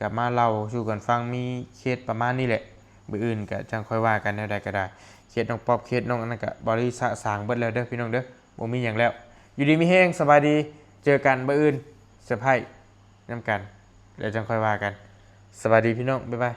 ກໍມາເລົ່າສູ່ກັນຟັງ ມີເຄສປະມານນີ້ແຫຼະ ມື້ອື່ນກໍຈັ່ງຄ່ອຍວ່າກັນ ແນວໃດກໍໄດ້. ເຄສນ້ອງປັອບ ເຄສນ້ອງອັນນັ້ນກໍ ເບົາລີສະສາງເບິດແລ້ວເດີ ພີ່ນ້ອງເດີ. ບໍ່ມີຫຍັງແລ້ວ ຢູ່ດີມີແຮງ ສະບາຍດີ ເຈີກັນມື້ອື່ນ ເຊີໄພນຳກັນ ແລ້ວຈັ່ງຄ່ອຍວ່າກັນ. ສະບາຍດີພີ່ນ້ອງ ບາຍບາຍ.